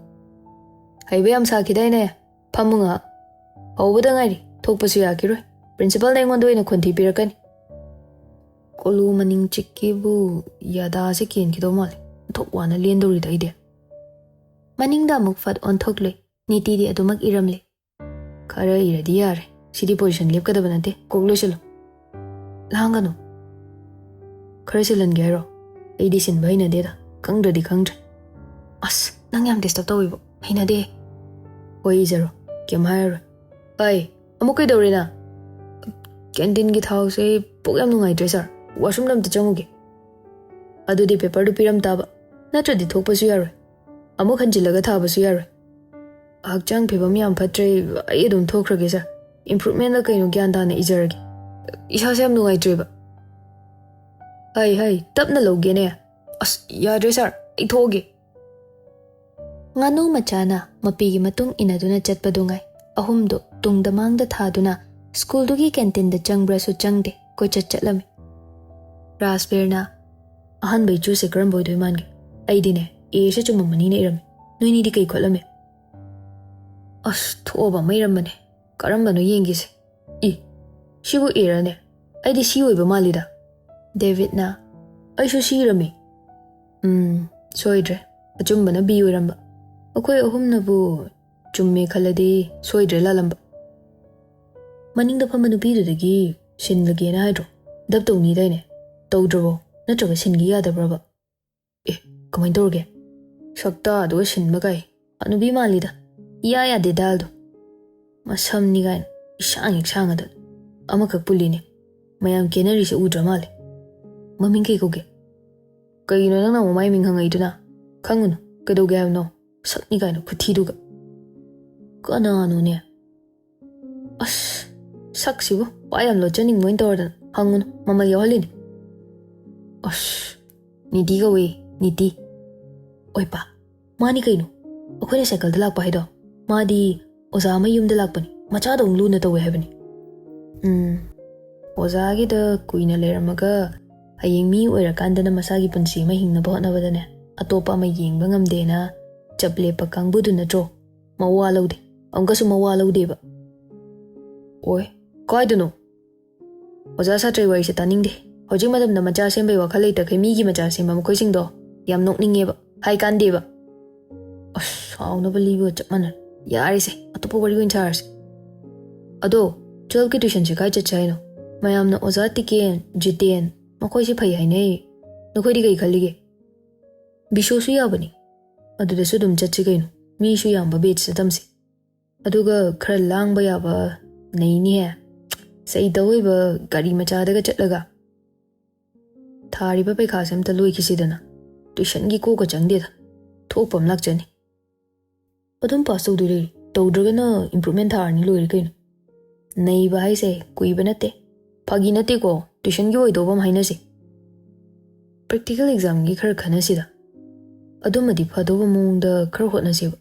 "ꯍꯩꯕ ꯌꯥꯝ ꯁꯥꯈꯤꯗꯥꯏꯅꯦ? ꯐꯝꯃꯨ ꯉꯥꯏꯍꯥꯛ꯫" "ꯍꯧꯕꯗ ꯉꯥꯏꯔꯤ, ꯊꯣꯛꯄꯁꯨ ꯌꯥꯈꯤꯔꯣꯏ꯫ ꯄ꯭ꯔꯤꯟꯁꯤꯄꯥꯜꯅ ꯑꯩꯉꯣꯟꯗ ꯑꯣꯏꯅ ꯈꯣꯟꯊꯤ ꯄꯤꯔꯛꯀꯅꯤ꯫" ꯀꯣꯂꯨ ꯃꯅꯤꯡ ꯆꯤꯛꯀꯤꯕꯨ ꯌꯥꯗꯥꯁꯦ ꯀꯦꯟꯈꯤꯗꯧ ꯃꯥꯜꯂꯦ꯫ ꯑꯣꯟꯊꯣꯛ ꯋꯥꯅ ꯂꯦꯟꯗꯧꯔꯤꯗ ꯑꯩꯗꯤ꯫ ꯃꯅꯤꯡꯗ ꯑꯃꯨꯛ ꯐꯠ ꯑꯣꯟꯊꯣꯛꯂꯦ꯫ ꯅꯤꯇꯤꯗꯤ ꯑꯗꯨꯃꯛ ꯏꯔꯝꯂꯦ꯫ "ꯈꯔ ꯏꯔꯗꯤ ꯌꯥꯔꯦ꯫ ꯁꯤꯗꯤ ꯄꯣꯖꯤꯁꯟ ꯂꯦꯞꯀꯗꯕ ꯅꯠꯇꯦ, ꯀꯣꯛ ꯂꯣꯏꯁꯤꯜꯂꯣ꯫ ꯂꯥꯡꯒꯅꯨ꯫ ꯈꯔ ꯁꯤꯜꯍꯟꯒꯦ ꯍꯥꯏꯔꯣ? ꯑꯩꯗꯤ ꯁꯤꯟꯕ ꯍꯩꯅꯗꯦꯗ, ꯈꯪꯗ꯭ꯔꯗꯤ ꯈꯪꯗ꯭ꯔꯦ꯫ ꯑꯁ, ꯅꯪ ꯌꯥꯝ ꯗꯤꯁꯇꯔꯕ ꯇꯧꯋꯤꯕꯣ, ꯍꯩꯅꯗꯦ꯫ ꯍꯣꯏ, ꯏꯖꯔꯣ, ꯀꯩꯝ ꯍꯥꯏꯔꯔꯣꯏ꯫ ꯑꯩ ꯑꯃꯨꯛ ꯀꯩꯗꯧꯔꯦ ꯅꯪ? ꯀꯦꯟꯇꯤꯟꯒꯤ ꯊꯥꯎꯁꯦ ꯄꯨꯛ ꯌꯥꯝ ꯅꯨꯡꯉꯥꯏꯇ꯭ꯔꯦ ꯁꯥꯔ, ꯋꯥꯁꯔꯨꯝꯗ ꯑꯝꯇ ꯆꯪꯉꯨꯒꯦ꯫ ꯑꯗꯨꯗꯤ ꯄꯦꯄꯔꯗꯨ ꯄꯤꯔꯝ ꯇꯥꯕ, ꯅꯠꯇ꯭ꯔꯗꯤ ꯊꯣꯛꯄꯁꯨ ꯌꯥꯔꯣꯏ, ꯑꯃꯨꯛ ꯍꯟꯖꯤꯜꯂꯒ ꯊꯥꯕꯁꯨ ꯌꯥꯔꯣꯏ꯫ ꯍꯛꯆꯥꯡ ꯐꯤꯕꯝ ꯌꯥꯝ ꯐꯠꯇ꯭ꯔꯦ, ꯑꯩ ꯑꯗꯨꯝ ꯊꯣꯛꯈ꯭ꯔꯒꯦ ꯁꯥꯔ, ꯏꯝꯄ꯭ꯔꯨꯚꯃꯦꯟꯂ ꯀꯩꯅꯣ ꯒ꯭ꯌꯥꯟ ꯇꯥꯅ ꯏꯖꯔꯒꯦ꯫ ꯏꯁꯥꯁꯦ ꯌꯥꯝ ꯅꯨꯡꯉꯥꯏꯇ꯭ꯔꯦꯕ꯫ ꯍꯩ ꯍꯩ, ꯇꯞꯅ ꯂꯧꯒꯦꯅꯦ꯫ ꯑꯁ, ꯌꯥꯗ꯭ꯔꯦ ꯁꯥꯔ, ꯑꯩ ꯊꯣꯛꯑꯒꯦ꯫ ꯉꯥꯅꯨ ꯃꯆꯥꯅ ꯃꯄꯤꯒꯤ ꯃꯇꯨꯡ ꯏꯟꯅꯗꯨꯅ ꯆꯠꯄꯗꯨ ꯉꯥꯏ꯫ ꯑꯍꯨꯝꯗꯨ ꯇꯨꯡꯗ ꯃꯥꯡꯗ ꯊꯥꯗꯨꯅ ꯁ꯭ꯀꯨꯜꯗꯨꯒꯤ ꯀꯦꯟꯇꯤꯟꯗ ꯆꯪꯕ꯭ꯔꯥꯁꯨ ꯆꯪꯗꯦ, ꯀꯣꯏꯆꯠ ꯆꯠꯂꯝꯃꯤ꯫ ꯔꯥꯖꯕꯤꯔꯅ, "ꯑꯍꯥꯟꯕ ꯏꯆꯨꯁꯦ ꯀꯔꯝꯕ ꯑꯣꯏꯗꯣꯏ ꯃꯥꯟꯒꯦ? ꯑꯩꯗꯤꯅꯦ, ꯑꯦꯁꯦ ꯆꯨꯝꯃꯝꯃꯅꯤꯅ ꯏꯔꯝꯃꯤ꯫ ꯅꯣꯏꯅꯤꯗꯤ ꯀꯩ ꯈꯣꯠꯂꯝꯃꯤ?" ꯑꯁ, ꯊꯣꯛꯑꯕ ꯑꯃ ꯏꯔꯝꯕꯅꯦ꯫ ꯀꯔꯝꯕꯅꯣ ꯌꯦꯡꯒꯦꯁꯦ꯫ ꯏ, ꯁꯤꯕꯨ ꯑꯦꯔꯅꯦ? ꯑꯩꯗꯤ ꯁꯤ ꯑꯣꯏꯕ ꯃꯥꯜꯂꯤꯗ꯫ ꯗꯦꯕꯤꯠꯅ, "ꯑꯩꯁꯨ ꯁꯤ ꯏꯔꯝꯃꯤ꯫" ꯎꯝ, ꯁꯣꯏꯗ꯭ꯔꯦ꯫ ꯑꯆꯨꯝꯕꯅ ꯕꯤ ꯑꯣꯏꯔꯝꯕ꯫ ꯑꯩꯈꯣꯏ ꯑꯍꯨꯝꯅꯕꯨ ꯆꯨꯝꯃꯦ ꯈꯜꯂꯗꯤ ꯁꯣꯏꯗ꯭ꯔꯦ ꯂꯥꯜꯂꯝꯕ꯫ ꯃꯅꯤꯡꯗ ꯐꯝꯕ ꯅꯨꯄꯤꯗꯨꯗꯒꯤ ꯁꯤꯟꯂꯒꯦꯅ ꯍꯥꯏꯗ꯭ꯔꯣ? ꯗꯞ ꯇꯧꯅꯤꯗꯥꯏꯅꯦ? ꯇꯧꯗ꯭ꯔꯕꯣ? ꯅꯠꯇ꯭ꯔꯒ ꯁꯤꯟꯒꯦ ꯌꯥꯗꯕ꯭ꯔꯕ? ꯑꯦ, ꯀꯃꯥꯏꯅ ꯇꯧꯔꯒꯦ? ꯁꯛꯇꯥꯗꯨꯒ ꯁꯤꯟꯕ ꯀꯥꯏ꯫ ꯍꯅꯨꯕꯤ ꯃꯥꯜꯂꯤꯗ꯫ ꯏꯌꯥ ꯌꯥꯗꯦ ꯗꯥꯜꯗꯣ꯫ ꯃꯁꯝꯅꯤ ꯀꯥꯏꯅ ꯏꯁꯥꯡ ꯍꯦꯛ ꯁꯥꯡꯉꯗꯅ꯫ ꯑꯃꯈꯛ ꯄꯨꯜꯂꯤꯅꯦ꯫ ꯃꯌꯥꯝ ꯀꯦꯅꯔꯤꯁꯦ ꯎꯗ꯭ꯔ ꯃꯥꯜꯂꯦ꯫ ꯃꯃꯤꯡ ꯀꯩ ꯀꯧꯒꯦ? ꯀꯩꯒꯤꯅꯣ ꯅꯪꯅ ꯑꯃꯨꯛ ꯃꯥꯏ ꯃꯤꯡ ꯍꯪꯉꯛꯏꯗꯨꯅ? ꯈꯪꯉꯨꯅꯨ꯫ ꯀꯩꯗꯧꯒꯦ ꯍꯥꯏꯕꯅꯣ? ꯁꯛꯅꯤ ꯀꯥꯏꯅ ꯈꯨꯊꯤꯗꯨꯒ꯫ ꯀꯅꯥꯅꯣꯅꯦ? ꯑꯁ, ꯁꯛꯁꯤꯕꯨ ꯋꯥ ꯌꯥꯝ ꯂꯣꯠꯆꯅꯤꯡꯕ ꯑꯣꯏꯅ ꯇꯧꯔꯗꯅ꯫ ꯍꯪꯉꯨꯅꯨ, ꯃꯃꯜ ꯌꯥꯎꯍꯜꯂꯤꯅꯦ꯫ ꯑꯁ, ꯅꯤꯇꯤ ꯀꯧꯋꯦ, ꯅꯤꯇꯤ꯫ ꯑꯣꯏꯄꯥ, ꯃꯥꯅꯤ ꯀꯩꯅꯣ, ꯑꯩꯈꯣꯏꯅ ꯁꯥꯏꯀꯜꯗ ꯂꯥꯛꯄ ꯍꯥꯏꯗꯣ꯫ ꯃꯥꯗꯤ ꯑꯣꯖꯥ ꯑꯃ ꯌꯨꯝꯗ ꯂꯥꯛꯄꯅꯤ, ꯃꯆꯥꯗꯧꯅ ꯂꯨꯅ ꯇꯧꯋꯦ ꯍꯥꯏꯕꯅꯤ꯫ ꯎꯝ, ꯑꯣꯖꯥꯒꯤꯗ ꯀꯨꯏꯅ ꯂꯩꯔꯝꯃꯒ ꯍꯌꯦꯡ ꯃꯤ ꯑꯣꯏꯔꯀꯥꯟꯗꯅ ꯃꯁꯥꯒꯤ ꯄꯨꯟꯁꯤ ꯑꯃ ꯍꯤꯡꯅꯕ ꯍꯣꯠꯅꯕꯗꯅꯦ, ꯑꯇꯣꯞꯄ ꯑꯃ ꯌꯦꯡꯕ ꯉꯝꯗꯦꯅ ꯆꯞ ꯂꯦꯞꯄ ꯀꯥꯡꯕꯨꯗꯨ ꯅꯠꯇ꯭ꯔꯣ? ꯃꯋꯥ ꯂꯧꯗꯦ, ꯑꯃꯨꯛꯀꯁꯨ ꯃꯋꯥ ꯂꯧꯗꯦꯕ꯫ ꯑꯣꯏ, ꯀꯥꯏꯗꯅꯣ? ꯑꯣꯖꯥ ꯁꯥꯇ꯭ꯔꯩ ꯋꯥꯔꯤꯁꯦ ꯇꯥꯅꯤꯡꯗꯦ꯫ ꯍꯧꯖꯤꯛ ꯃꯇꯝꯗ ꯃꯆꯥ ꯁꯦꯝꯕꯩ ꯋꯥꯈꯜ ꯂꯩꯇꯈꯩ ꯃꯤꯒꯤ ꯃꯆꯥ ꯁꯦꯝꯕ ꯃꯈꯣꯏꯁꯤꯡꯗꯣ ꯌꯥꯝ ꯅꯣꯛꯅꯤꯡꯉꯦꯕ꯫ ꯍꯥꯏ ꯀꯥꯟꯗꯦꯕ꯫ ꯑꯁ, ꯁꯥꯎꯅꯕ ꯂꯤꯕꯒ ꯆꯞ ꯃꯥꯟꯅꯔꯦ꯫ ꯌꯥꯔꯦꯁꯦ, ꯑꯇꯣꯞꯄ ꯋꯥꯔꯤ ꯑꯣꯏꯅ ꯁꯥꯔꯁꯦ꯫ ꯑꯗꯣ, ꯇꯨꯋꯦꯜꯐꯀꯤ ꯇ꯭ꯌꯨꯁꯟꯁꯦ ꯀꯥꯏ ꯆꯠꯁꯦ ꯍꯥꯏꯅꯣ? ꯃꯌꯥꯝꯅ ꯑꯣꯖꯥ ꯇꯤꯀꯦꯟ, ꯖꯤꯇꯦꯟ, ꯃꯈꯣꯏꯁꯦ ꯐꯩ ꯍꯥꯏꯅꯩ꯫ ꯅꯈꯣꯏꯗꯤ ꯀꯩ ꯈꯜꯂꯤꯒꯦ? ꯕꯤꯁꯣꯁꯨ ꯌꯥꯕꯅꯤ꯫ ꯑꯗꯨꯗꯁꯨ ꯑꯗꯨꯝ ꯆꯠꯁꯤ ꯀꯩꯅꯣ꯫ ꯃꯤꯁꯨ ꯌꯥꯝꯕ ꯕꯦꯠꯁꯇ ꯇꯝꯁꯤ꯫ ꯑꯗꯨꯒ ꯈꯔ ꯂꯥꯡꯕ ꯌꯥꯕ ꯅꯩꯅꯤꯍꯦ꯫ ꯆꯩꯇ ꯑꯣꯏꯕ ꯒꯥꯔꯤ ꯃꯆꯥꯗꯒ ꯆꯠꯂꯒ꯫ ꯊꯥꯔꯤꯕ ꯄꯩꯈꯥꯁꯦ ꯑꯝꯇ ꯂꯣꯏꯈꯤꯁꯤꯗꯅ꯫ ꯇ꯭ꯌꯨꯁꯟꯒꯤ ꯀꯣꯛꯀ ꯆꯪꯗꯦꯗ꯫ ꯊꯣꯛꯄ ꯑꯃ ꯂꯥꯛꯆꯅꯤ꯫ ꯑꯗꯨꯝ ꯄꯥꯁ ꯇꯧꯗꯣꯏ ꯂꯩꯔꯤ꯫ ꯇꯧꯗ꯭ꯔꯒꯅ ꯏꯝꯄ꯭ꯔꯨꯚꯃꯦꯟ ꯊꯥꯔꯅꯤ, ꯂꯣꯏꯔꯦ ꯀꯩꯅꯣ꯫ ꯅꯩꯕ ꯍꯥꯏꯁꯦ ꯀꯨꯏꯕ ꯅꯠꯇꯦ꯫ ꯐꯥꯒꯤ ꯅꯠꯇꯦꯀꯣ, ꯇ꯭ꯌꯨꯁꯟꯒꯤ ꯑꯣꯏꯗꯧꯕ ꯑꯃ ꯍꯥꯏꯅꯁꯤ꯫ ꯄ꯭ꯔꯦꯛꯇꯤꯀꯦꯜ ꯑꯦꯛꯖꯥꯝꯒꯤ ꯈꯔ ꯈꯟꯅꯁꯤꯗ꯫ ꯑꯗꯨꯃꯗꯤ ꯐꯗꯧꯕ ꯃꯑꯣꯡꯗ ꯈꯔ ꯍꯣꯠꯅꯁꯦꯕ꯫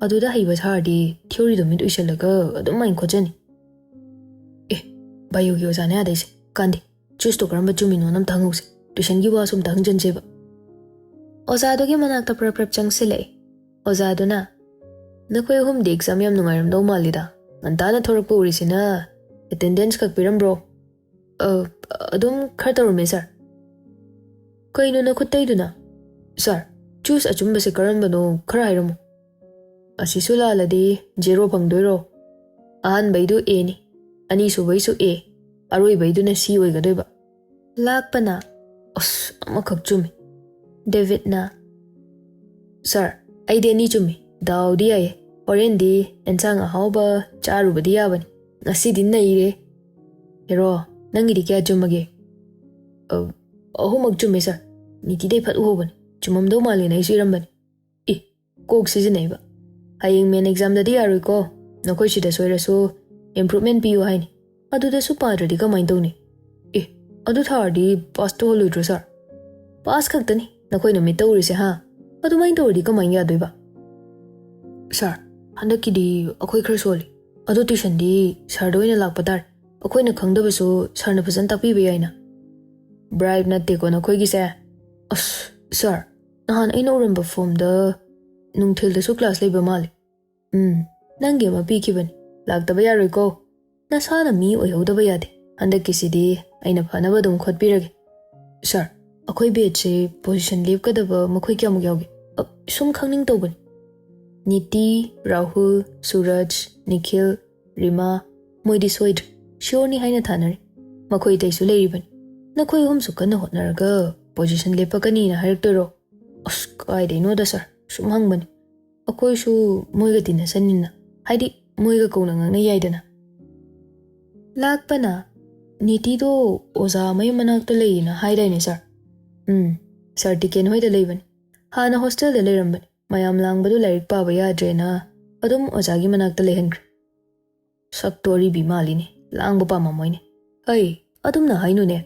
ꯑꯗꯨꯗ ꯍꯩꯕ ꯁꯥꯔꯗꯤ ꯊꯤꯑꯣꯔꯤꯗꯣ ꯃꯤꯠ ꯎꯏꯁꯜꯂꯒ ꯑꯗꯨꯝ ꯃꯥꯏꯟ ꯈꯣꯠꯆꯅꯤ꯫ ꯑꯦ, ꯕꯥꯏꯑꯣꯒꯤ ꯑꯣꯖꯥꯅꯦ ꯑꯗꯩꯁꯦ꯫ ꯀꯥꯟꯗꯦ, ꯆꯨꯁꯇꯣ ꯀꯔꯝꯕ ꯆꯨꯝꯃꯤꯅꯣꯅ ꯑꯝꯇ ꯍꯪꯍꯧꯁꯦ꯫ ꯇ꯭ꯌꯨꯁꯟꯒꯤ ꯋꯥꯁꯨ ꯑꯝꯇ ꯍꯪꯖꯟꯁꯦꯕ꯫ ꯑꯣꯖꯥꯗꯨꯒꯤ ꯃꯅꯥꯛꯇ ꯄ꯭ꯔꯞ ꯄ꯭ꯔꯞ ꯆꯪꯁꯤꯜꯂꯛꯑꯦ꯫ ꯑꯣꯖꯥꯗꯨꯅ, "ꯅꯈꯣꯏ ꯑꯍꯨꯝꯗꯤ ꯑꯦꯛꯖꯥꯝ ꯌꯥꯝ ꯅꯨꯡꯉꯥꯏꯔꯝꯗꯧ ꯃꯥꯜꯂꯤꯗ꯫ ꯉꯟꯇꯥꯅ ꯊꯣꯔꯛꯄ ꯎꯔꯤꯁꯤꯅ ꯑꯦꯇꯦꯟꯗꯦꯟꯁ ꯈꯛ ꯄꯤꯔꯝꯕ꯭ꯔꯣ?" "ꯑ, ꯑꯗꯨꯝ ꯈꯔ ꯇꯧꯔꯝꯃꯦ, ꯁꯥꯔ꯫" "ꯀꯩꯅꯣ ꯅꯈꯨꯠ ꯇꯩꯗꯨꯅ?" "ꯁꯥꯔ, ꯆꯨꯁ ꯑꯆꯨꯝꯕꯁꯦ ꯀꯔꯝꯕꯅꯣ ꯈꯔ ꯍꯥꯏꯔꯝꯃꯨ꯫" "ꯑꯁꯤꯁꯨ ꯂꯥꯜꯂꯗꯤ ꯖꯦꯔꯣ ꯐꯪꯗꯣꯏꯔꯣ?" "ꯑꯍꯥꯟꯕꯩꯗꯨ ꯑꯦꯅꯤ, ꯑꯅꯤꯁꯨꯕꯩꯁꯨ ꯑꯦ, ꯑꯔꯣꯏꯕꯩꯗꯨꯅ ꯁꯤ ꯑꯣꯏꯒꯗꯣꯏꯕ꯫" ꯂꯥꯛꯄꯅ, "ꯑꯁ, ꯑꯃꯈꯛ ꯆꯨꯝꯃꯤ꯫" ꯗꯦꯕꯤꯠꯅ, "ꯁꯥꯔ, ꯑꯩꯗꯤ ꯑꯅꯤ ꯆꯨꯝꯃꯤ꯫ ꯗꯥꯎꯗꯤ ꯌꯥꯏꯌꯦ꯫ ꯍꯣꯔꯦꯟꯗꯤ ꯑꯦꯟꯁꯥꯡ ꯑꯍꯥꯎꯕ ꯆꯥꯔꯨꯕꯗꯤ ꯌꯥꯕꯅꯤ꯫ ꯉꯁꯤꯗꯤ ꯅꯩꯔꯦ꯫" "ꯍꯦꯔꯣ, ꯅꯪꯒꯤꯗꯤ ꯀꯌꯥ ꯆꯨꯝꯃꯒꯦ?" "ꯑ, ꯑꯍꯨꯝꯃꯛ ꯆꯨꯝꯃꯦ, ꯁꯥꯔ꯫ ꯅꯤꯇꯤꯗꯩ ꯐꯠ ꯎꯍꯧꯕꯅꯤ꯫ ꯆꯨꯝꯃꯝꯗꯧ ꯃꯥꯜꯂꯦꯅ ꯑꯩꯁꯨ ꯏꯔꯝꯕꯅꯤ꯫" "ꯏ, ꯀꯣꯛ ꯁꯤꯖꯤꯟꯅꯩꯕ꯫ ꯍꯌꯦꯡ ꯃꯦꯟ ꯑꯦꯛꯖꯥꯝꯗꯗꯤ ꯌꯥꯔꯣꯏꯀꯣ꯫ ꯅꯈꯣꯏ ꯁꯤꯗ ꯁꯣꯏꯔꯁꯨ ꯏꯝꯄ꯭ꯔꯨꯚꯃꯦꯟ ꯄꯤꯌꯨ ꯍꯥꯏꯅꯤ꯫ ꯑꯗꯨꯗꯁꯨ ꯄꯥꯗ꯭ꯔꯗꯤ ꯀꯃꯥꯏꯅ ꯇꯧꯅꯤ?" "ꯑꯦ, ꯑꯗꯨ ꯊꯥꯔꯗꯤ ꯄꯥꯁ ꯇꯧꯍꯜꯂꯣꯏꯗ꯭ꯔꯣ, ꯁꯥꯔ?" "ꯄꯥꯁ ꯈꯛꯇꯅꯤ ꯅꯈꯣꯏꯅ ꯃꯤꯠꯇ ꯎꯔꯤꯁꯦ, ꯍꯥ? ꯑꯗꯨꯃꯥꯏꯅ ꯇꯧꯔꯗꯤ ꯀꯃꯥꯏꯅ ꯌꯥꯗꯣꯏꯕ?" "ꯁꯥꯔ, ꯍꯟꯗꯛꯀꯤꯗꯤ ꯑꯩꯈꯣꯏ ꯈꯔ ꯁꯣꯜꯂꯤ꯫ ꯑꯗꯣ ꯇ꯭ꯌꯨꯁꯟꯗꯤ ꯁꯥꯔꯗ ꯑꯣꯏꯅ ꯂꯥꯛꯄ ꯇꯥꯔꯦ꯫ ꯑꯩꯈꯣꯏꯅ ꯈꯪꯗꯕꯁꯨ ꯁꯥꯔꯅ ꯐꯖꯅ ꯇꯥꯛꯄꯤꯕ ꯌꯥꯏꯅ꯫" "ꯕ꯭ꯔꯥꯏꯕ ꯅꯠꯇꯦꯀꯣ ꯅꯈꯣꯏꯒꯤꯁꯦ?" "ꯑꯁ, ꯁꯥꯔ, ꯅꯍꯥꯟ ꯑꯩꯅ ꯎꯔꯝꯕ ꯐꯣꯝꯗ ꯅꯨꯡꯊꯤꯜꯗꯁꯨ ꯀ꯭ꯂꯥꯁ ꯂꯩꯕ ꯃꯥꯜꯂꯦ꯫" "ꯎꯝ, ꯅꯪꯒꯤ ꯑꯃ ꯄꯤꯈꯤꯕꯅꯤ꯫ ꯂꯥꯛꯇꯕ ꯌꯥꯔꯣꯏꯀꯣ꯫ ꯅꯁꯥꯅ ꯃꯤ ꯑꯣꯏꯍꯧꯗꯕ ꯌꯥꯗꯦ꯫ ꯍꯟꯗꯛꯀꯤꯁꯤꯗꯤ ꯑꯩꯅ ꯐꯅꯕ ꯑꯗꯨꯝ ꯈꯣꯠꯄꯤꯔꯒꯦ꯫" "ꯁꯥꯔ, ꯑꯩꯈꯣꯏ ꯕꯦꯠꯁꯦ ꯄꯣꯖꯤꯁꯟ ꯂꯦꯞꯀꯗꯕ ꯃꯈꯣꯏ ꯀꯌꯥꯃꯨꯛ ꯌꯥꯎꯒꯦ? ꯑ, ꯁꯨꯝ ꯈꯪꯅꯤꯡ ꯇꯧꯕꯅꯤ꯫" "ꯅꯤꯇꯤ, ꯔꯥꯍꯨꯜ, ꯁꯨꯔꯖ, ꯅꯤꯈꯤꯜ, ꯔꯤꯃꯥ, ꯃꯣꯏꯗꯤ ꯁꯣꯏꯗ꯭ꯔꯦ, ꯁꯤꯌꯣꯔꯅꯤ ꯍꯥꯏꯅ ꯊꯥꯅꯔꯤ꯫ ꯃꯈꯣꯏ ꯑꯇꯩꯁꯨ ꯂꯩꯔꯤꯕꯅꯤ꯫ ꯅꯈꯣꯏ ꯑꯍꯨꯝꯁꯨ ꯀꯟꯅ ꯍꯣꯠꯅꯔꯒ ꯄꯣꯖꯤꯁꯟ ꯂꯦꯞꯄꯛꯀꯅꯤꯅ ꯍꯥꯏꯔꯛꯇꯣꯏꯔꯣ? ꯑꯁ, ꯀꯥꯏꯗꯩꯅꯣꯗ ꯁꯥꯔ, ꯁꯨꯝ ꯍꯪꯕꯅꯤ꯫ ꯑꯩꯈꯣꯏꯁꯨ ꯃꯣꯏꯒ ꯇꯤꯟꯅꯁꯟꯅꯤꯅ, ꯍꯥꯏꯗꯤ ꯃꯣꯏꯒ ꯀꯧꯅ ꯉꯥꯡꯅ ꯌꯥꯏꯗꯅ꯫ ꯂꯥꯛꯄꯅ, "ꯅꯤꯇꯤꯗꯣ ꯑꯣꯖꯥ ꯑꯃꯒꯤ ꯃꯅꯥꯛꯇ ꯂꯩꯌꯦꯅ ꯍꯥꯏꯗꯥꯏꯅꯦ ꯁꯥꯔ?" "ꯎꯝ, ꯁꯥꯔ ꯇꯤꯀꯦꯟ ꯍꯣꯏꯗ ꯂꯩꯕꯅꯤ꯫ ꯍꯥꯟꯅ ꯍꯣꯁꯇꯦꯜꯗ ꯂꯩꯔꯝꯕꯅꯤ꯫ ꯃꯌꯥꯝ ꯂꯥꯡꯕꯗꯨ ꯂꯥꯏꯔꯤꯛ ꯄꯥꯕ ꯌꯥꯗ꯭ꯔꯦꯅ ꯑꯗꯨꯝ ꯑꯣꯖꯥꯒꯤ ꯃꯅꯥꯛꯇ ꯂꯩꯍꯟꯈ꯭ꯔꯦ꯫" "ꯁꯛꯇꯣ ꯑꯔꯤꯕꯤ ꯃꯥꯜꯂꯤꯅꯦ, ꯂꯥꯡꯕ ꯄꯥꯝꯃꯝꯃꯣꯏꯅꯦ꯫" "ꯍꯩ, ꯑꯗꯨꯝꯅ ꯍꯥꯏꯅꯨꯅꯦ꯫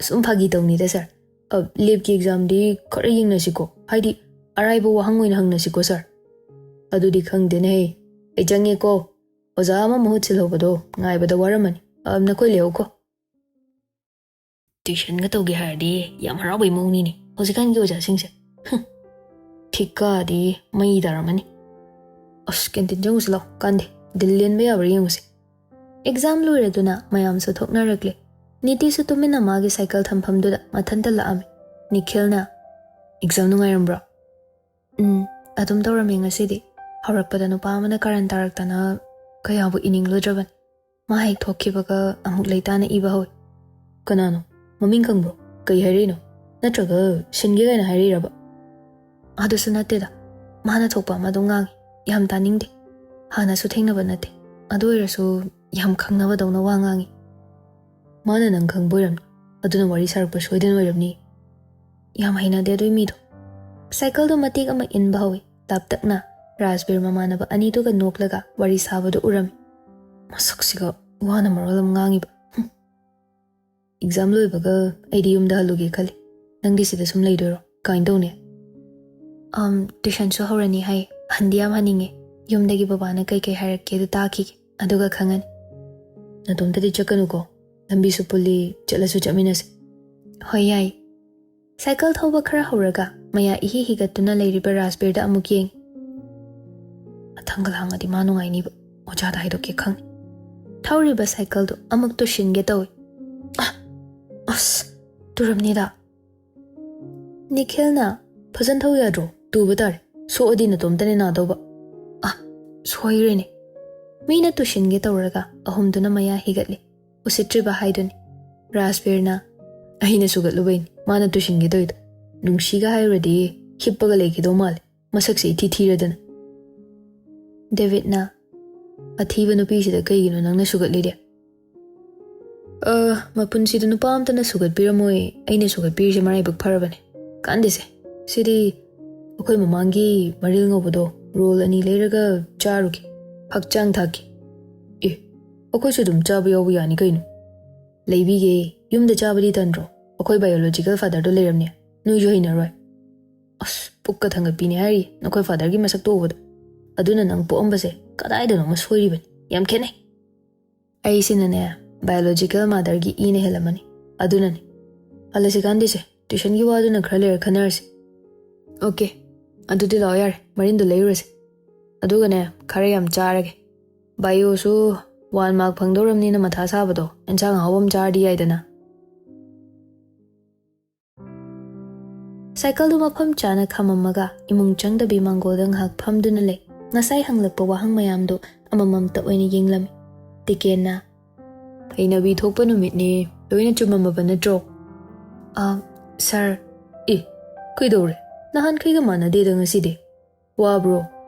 ꯁꯨꯝ ꯐꯥꯒꯤ ꯇꯧꯅꯤꯗ ꯁꯥꯔ꯫ ꯑ, ꯂꯦꯞꯀꯤ ꯑꯦꯛꯖꯥꯝꯗꯤ ꯈꯔ ꯌꯦꯡꯅꯁꯤꯀꯣ, ꯍꯥꯏꯗꯤ ꯑꯔꯥꯏꯕ ꯋꯥꯍꯪ ꯑꯣꯏꯅ ꯍꯪꯅꯁꯤꯀꯣ ꯁꯥꯔ꯫" "ꯑꯗꯨꯗꯤ ꯈꯪꯗꯦꯅꯦꯍꯦ꯫ ꯑꯩ ꯆꯪꯉꯦꯀꯣ꯫ ꯑꯣꯖꯥ ꯑꯃ ꯃꯍꯨꯠ ꯁꯤꯜꯍꯧꯕꯗꯣ ꯉꯥꯏꯕꯗ ꯋꯥꯔꯝꯃꯅꯤ꯫ ꯑ, ꯅꯈꯣꯏ ꯂꯩꯍꯧꯀꯣ꯫" ꯇ꯭ꯌꯨꯁꯟꯒ ꯇꯧꯒꯦ ꯍꯥꯏꯔꯗꯤ ꯌꯥꯝ ꯍꯔꯥꯎꯕꯩ ꯃꯑꯣꯡꯅꯤꯅꯦ ꯍꯧꯖꯤꯛꯀꯥꯟꯒꯤ ꯑꯣꯖꯥꯁꯤꯡꯁꯦ꯫ ꯍꯨꯝ, ꯐꯤꯀꯥꯗꯤ ꯃꯩ ꯇꯥꯔꯝꯃꯅꯤ꯫ ꯑꯁ, ꯀꯦꯟꯇꯤꯟ ꯆꯪꯉꯨꯁꯤ ꯂꯥꯎ, ꯀꯥꯟꯗꯦ꯫ ꯗꯤꯜ ꯂꯦꯟꯕ ꯌꯥꯕ꯭ꯔꯥ ꯌꯦꯡꯉꯨꯁꯤ꯫ ꯑꯦꯛꯖꯥꯝ ꯂꯣꯏꯔꯗꯨꯅ ꯃꯌꯥꯝꯁꯨ ꯊꯣꯛꯅꯔꯛꯂꯦ꯫ ꯅꯤꯇꯤꯁꯨ ꯇꯨꯃꯤꯟꯅ ꯃꯥꯒꯤ ꯁꯥꯏꯀꯜ ꯊꯝꯐꯝꯗꯨꯗ ꯃꯊꯟꯇ ꯂꯥꯛꯑꯝꯃꯤ꯫ ꯅꯤꯈꯤꯜꯅ, "ꯑꯦꯛꯖꯥꯝ ꯅꯨꯡꯉꯥꯏꯔꯝꯕ꯭ꯔꯣ?" "ꯎꯝ, ꯑꯗꯨꯝ ꯇꯧꯔꯝꯃꯦ ꯉꯁꯤꯗꯤ꯫ ꯍꯧꯔꯛꯄꯗ ꯅꯨꯄꯥ ꯑꯃꯅ ꯀꯥꯔꯟ ꯇꯥꯔꯛꯇꯅ ꯀꯌꯥꯕꯨ ꯏꯅꯤꯡꯂꯨꯗ꯭ꯔꯕꯅꯤ꯫ ꯃꯥ ꯍꯦꯛ ꯊꯣꯛꯈꯤꯕꯒ ꯑꯃꯨꯛ ꯂꯩꯇꯥꯅ ꯏꯕ ꯍꯧꯏ꯫" "ꯀꯅꯥꯅꯣ? ꯃꯃꯤꯡ ꯈꯪꯕ꯭ꯔꯣ? ꯀꯩ ꯍꯥꯏꯔꯛꯏꯅꯣ? ꯅꯠꯇ꯭ꯔꯒ ꯁꯤꯟꯒꯦ ꯀꯥꯏꯅ ꯍꯥꯏꯔꯛꯏꯔꯕ?" "ꯑꯗꯨꯁꯨ ꯅꯠꯇꯦꯗ꯫ ꯃꯥꯅ ꯊꯣꯛꯄ ꯑꯃ ꯑꯗꯨꯝ ꯉꯥꯡꯉꯤ꯫ ꯌꯥꯝ ꯇꯥꯅꯤꯡꯗꯦ꯫ ꯍꯥꯟꯅꯁꯨ ꯊꯦꯡꯅꯕ ꯅꯠꯇꯦ꯫ ꯑꯗꯨ ꯑꯣꯏꯔꯁꯨ ꯌꯥꯝ ꯈꯪꯅꯕꯗꯧꯅ ꯋꯥ ꯉꯥꯡꯉꯤ꯫" "ꯃꯥꯅ ꯅꯪ ꯈꯪꯕ ꯑꯣꯏꯔꯝꯅꯤ꯫ ꯑꯗꯨꯅ ꯋꯥꯔꯤ ꯁꯥꯔꯛꯄ ꯁꯣꯏꯗꯅ ꯑꯣꯏꯔꯝꯅꯤ꯫" "ꯌꯥꯝ ꯍꯩꯅꯗꯦ ꯑꯗꯨꯏ ꯃꯤꯗꯣ꯫" ꯁꯥꯏꯀꯜꯗꯣ ꯃꯇꯦꯛ ꯑꯃ ꯏꯟꯕ ꯍꯧꯏ꯫ ꯂꯥꯞꯇꯛꯅ ꯔꯥꯖꯕꯤꯔ ꯃꯃꯥꯟꯅꯕ ꯑꯅꯤꯗꯨꯒ ꯅꯣꯛꯂꯒ ꯋꯥꯔꯤ ꯁꯥꯕꯗꯨ ꯎꯔꯝꯃꯤ꯫ "ꯃꯁꯛꯁꯤꯒ ꯋꯥꯅ ꯃꯔꯣꯜ ꯑꯃ ꯉꯥꯡꯉꯤꯕ꯫ ꯍꯨꯝ꯫ ꯑꯦꯛꯖꯥꯝ ꯂꯣꯏꯕꯒ ꯑꯩꯗꯤ ꯌꯨꯝꯗ ꯍꯜꯂꯨꯒꯦ ꯈꯜꯂꯤ꯫ ꯅꯪꯗꯤ ꯁꯤꯗ ꯁꯨꯝ ꯂꯩꯗꯣꯏꯔꯣ? ꯀꯃꯥꯏꯅ ꯇꯧꯅꯤ?" "ꯑꯝ, ꯇ꯭ꯌꯨꯁꯟꯁꯨ ꯍꯧꯔꯅꯤ ꯍꯥꯏ꯫ ꯍꯟꯗꯤ ꯌꯥꯝ ꯍꯟꯅꯤꯡꯉꯦ꯫ ꯌꯨꯝꯗꯒꯤ ꯕꯕꯥꯅ ꯀꯩꯀꯩ ꯍꯥꯏꯔꯛꯀꯦꯗꯣ ꯇꯥꯈꯤꯒꯦ꯫ ꯑꯗꯨꯒ ꯈꯪꯉꯅꯤ꯫" "ꯅꯇꯣꯝꯇꯗꯤ ꯆꯠꯀꯅꯨꯀꯣ꯫ ꯂꯝꯕꯤꯁꯨ ꯄꯨꯜꯂꯤ, ꯆꯠꯂꯁꯨ ꯆꯠꯃꯤꯟꯅꯁꯤ꯫" "ꯍꯣꯏ, ꯌꯥꯏ꯫" ꯁꯥꯏꯀꯜ ꯊꯧꯕ ꯈꯔ ꯍꯧꯔꯒ ꯃꯌꯥ ꯏꯍꯤ ꯍꯤꯒꯠꯇꯨꯅ ꯂꯩꯔꯤꯕ ꯔꯥꯖꯕꯤꯔꯗ ꯑꯃꯨꯛ ꯌꯦꯡ꯫ "ꯃꯊꯪꯒ ꯂꯥꯡꯉꯗꯤ ꯃꯥ ꯅꯨꯡꯉꯥꯏꯅꯤꯕ꯫ ꯑꯣꯖꯥꯗ ꯍꯥꯏꯗꯣꯛꯀꯦ ꯈꯪꯉꯤ꯫" ꯊꯧꯔꯤꯕ ꯁꯥꯏꯀꯜꯗꯨ ꯑꯃꯨꯛ ꯇꯨꯁꯤꯟꯒꯦ ꯇꯧꯏ꯫ "ꯑ, ꯑꯁ, ꯇꯨꯔꯝꯅꯤꯗ꯫" ꯅꯤꯈꯤꯜꯅ, "ꯐꯖꯅ ꯊꯧ ꯌꯥꯗ꯭ꯔꯣ? ꯇꯨꯕ ꯇꯥꯔꯦ꯫ ꯁꯣꯛꯑꯗꯤ ꯅꯇꯣꯝꯇꯅꯦ ꯅꯥꯗꯧꯕ꯫" "ꯑ, ꯁꯣꯏꯈ꯭ꯔꯦꯅꯦ꯫" ꯃꯤꯅ ꯇꯨꯁꯤꯟꯒꯦ ꯇꯧꯔꯒ ꯑꯍꯨꯝꯗꯨꯅ ꯃꯌꯥ ꯍꯤꯒꯠꯂꯤ꯫ ꯎꯁꯤꯠꯇ꯭ꯔꯤꯕ ꯍꯥꯏꯗꯨꯅꯤ꯫ ꯔꯥꯖꯕꯤꯔꯅ, "ꯑꯩꯅ ꯁꯨꯒꯠꯂꯨꯕꯩꯅꯤ ꯃꯥꯅ ꯇꯨꯁꯤꯟꯒꯦ ꯇꯧꯔꯤꯗꯣ꯫ ꯅꯨꯡꯁꯤꯒ ꯍꯥꯏꯔꯨꯔꯗꯤ ꯍꯤꯞꯄꯒ ꯂꯩꯈꯤꯗꯧ ꯃꯥꯜꯂꯦ, ꯃꯁꯛꯁꯦ ꯏꯊꯤ ꯊꯤꯔꯗꯅ꯫" ꯗꯦꯕꯤꯠꯅ, "ꯑꯊꯤꯕ ꯅꯨꯄꯤꯁꯤꯗ ꯀꯩꯒꯤꯅꯣ ꯅꯪꯅ ꯁꯨꯒꯠꯂꯤꯗꯤ?" "ꯑ, ꯃꯄꯨꯟꯁꯤꯗ ꯅꯨꯄꯥ ꯑꯝꯇꯅ ꯁꯨꯒꯠꯄꯤꯔꯝꯃꯣꯏ, ꯑꯩꯅ ꯁꯨꯒꯠꯄꯤꯔꯤꯁꯦ ꯃꯔꯥꯏꯕꯛ ꯐꯔꯕꯅꯦ꯫ ꯀꯥꯟꯗꯦꯁꯦ, ꯁꯤꯗꯤ ꯑꯩꯈꯣꯏ ꯃꯃꯥꯡꯒꯤ ꯃꯔꯤꯜ ꯉꯧꯕꯗꯣ ꯔꯣꯜ ꯑꯅꯤ ꯂꯩꯔꯒ ꯆꯥꯔꯨꯒꯦ, ꯍꯛꯆꯥꯡ ꯊꯥꯛꯀꯦ꯫" "ꯑꯦ, ꯑꯩꯈꯣꯏꯁꯨ ꯑꯗꯨꯝ ꯆꯥꯕ ꯌꯥꯎꯕ ꯌꯥꯅꯤ ꯀꯩꯅꯣ꯫" "ꯂꯩꯕꯤꯒꯦ, ꯌꯨꯝꯗ ꯆꯥꯕꯗꯤ ꯇꯟꯗ꯭ꯔꯣ? ꯑꯩꯈꯣꯏ ꯕꯥꯏꯑꯣꯂꯣꯖꯤꯀꯦꯜ ꯐꯥꯗꯔꯗꯣ ꯂꯩꯔꯝꯅꯦ, ꯅꯣꯏꯁꯨ ꯍꯩꯅꯔꯣꯏ꯫" "ꯑꯁ, ꯄꯨꯛꯀ ꯊꯥꯡꯒꯠꯄꯤꯅꯦ ꯍꯥꯏꯔꯤ ꯅꯈꯣꯏ ꯐꯥꯗꯔꯒꯤ ꯃꯁꯛꯇꯣ ꯎꯕꯗ꯫ ꯑꯗꯨꯅ ꯅꯪ ꯄꯣꯛꯑꯝꯕꯁꯦ ꯀꯗꯥꯏꯗꯅꯣꯃ ꯁꯣꯏꯔꯤꯕꯅꯤ, ꯌꯥꯝ ꯈꯦꯠꯅꯩ꯫" "ꯑꯩꯁꯤꯅꯅꯦ, ꯕꯥꯏꯑꯣꯂꯣꯖꯤꯀꯦꯜ ꯃꯥꯗꯔꯒꯤ ꯏꯅ ꯍꯦꯜꯂꯝꯃꯅꯤ, ꯑꯗꯨꯅꯅꯤ꯫ ꯍꯜꯂꯁꯤ ꯀꯥꯟꯗꯦꯁꯦ, ꯇ꯭ꯌꯨꯁꯟꯒꯤ ꯋꯥꯗꯨꯅ ꯈꯔ ꯂꯩꯔ ꯈꯟꯅꯔꯁꯤ꯫" "ꯑꯣꯀꯦ, ꯑꯗꯨꯗꯤ ꯂꯥꯛꯑꯣ ꯌꯥꯔꯦ, ꯃꯔꯤꯟꯗꯣ ꯂꯩꯔꯨꯔꯁꯦ꯫ ꯑꯗꯨꯒꯅꯦ, ꯈꯔ ꯌꯥꯝ ꯆꯥꯔꯒꯦ꯫ ꯕꯥꯏꯑꯣꯁꯨ ꯋꯥꯟ ꯃꯥꯔꯛ ꯐꯪꯗꯧꯔꯕꯅꯤꯅ ꯃꯊꯥ ꯁꯥꯕꯗꯣ, ꯑꯦꯟꯁꯥꯡ ꯑꯍꯥꯎꯕ ꯑꯃ ꯆꯥꯔꯗꯤ ꯌꯥꯏꯗꯅ꯫" ꯁꯥꯏꯀꯜꯗꯨ ꯃꯐꯝ ꯆꯥꯅ ꯈꯥꯝꯃꯝꯃꯒ ꯏꯃꯨꯡ ꯆꯪꯗꯕꯤ ꯃꯥꯡꯒꯣꯜꯗ ꯉꯥꯏꯍꯥꯛ ꯐꯝꯗꯨꯅ ꯂꯩ꯫ ꯉꯁꯥꯏ ꯍꯪꯂꯛꯄ ꯋꯥꯍꯪ ꯃꯌꯥꯝꯗꯨ ꯑꯃꯃꯝꯇ ꯑꯣꯏꯅ ꯌꯦꯡꯂꯝꯃꯤ꯫ ꯇꯤꯀꯦꯟꯅ, "ꯍꯩꯅꯕꯤ ꯊꯣꯛꯄ ꯅꯨꯃꯤꯠꯅꯤ, ꯂꯣꯏꯅ ꯆꯨꯝꯃꯝꯃꯕ ꯅꯠꯇ꯭ꯔꯣ?" "ꯑꯥ, ꯁꯥꯔ꯫" "ꯑꯦ, ꯀꯩꯗꯧꯔꯦ? ꯅꯍꯥꯟꯈꯩꯒ ꯃꯥꯟꯅꯗꯦꯗ ꯉꯁꯤꯗꯤ꯫ ꯋꯥꯕ꯭ꯔꯣ?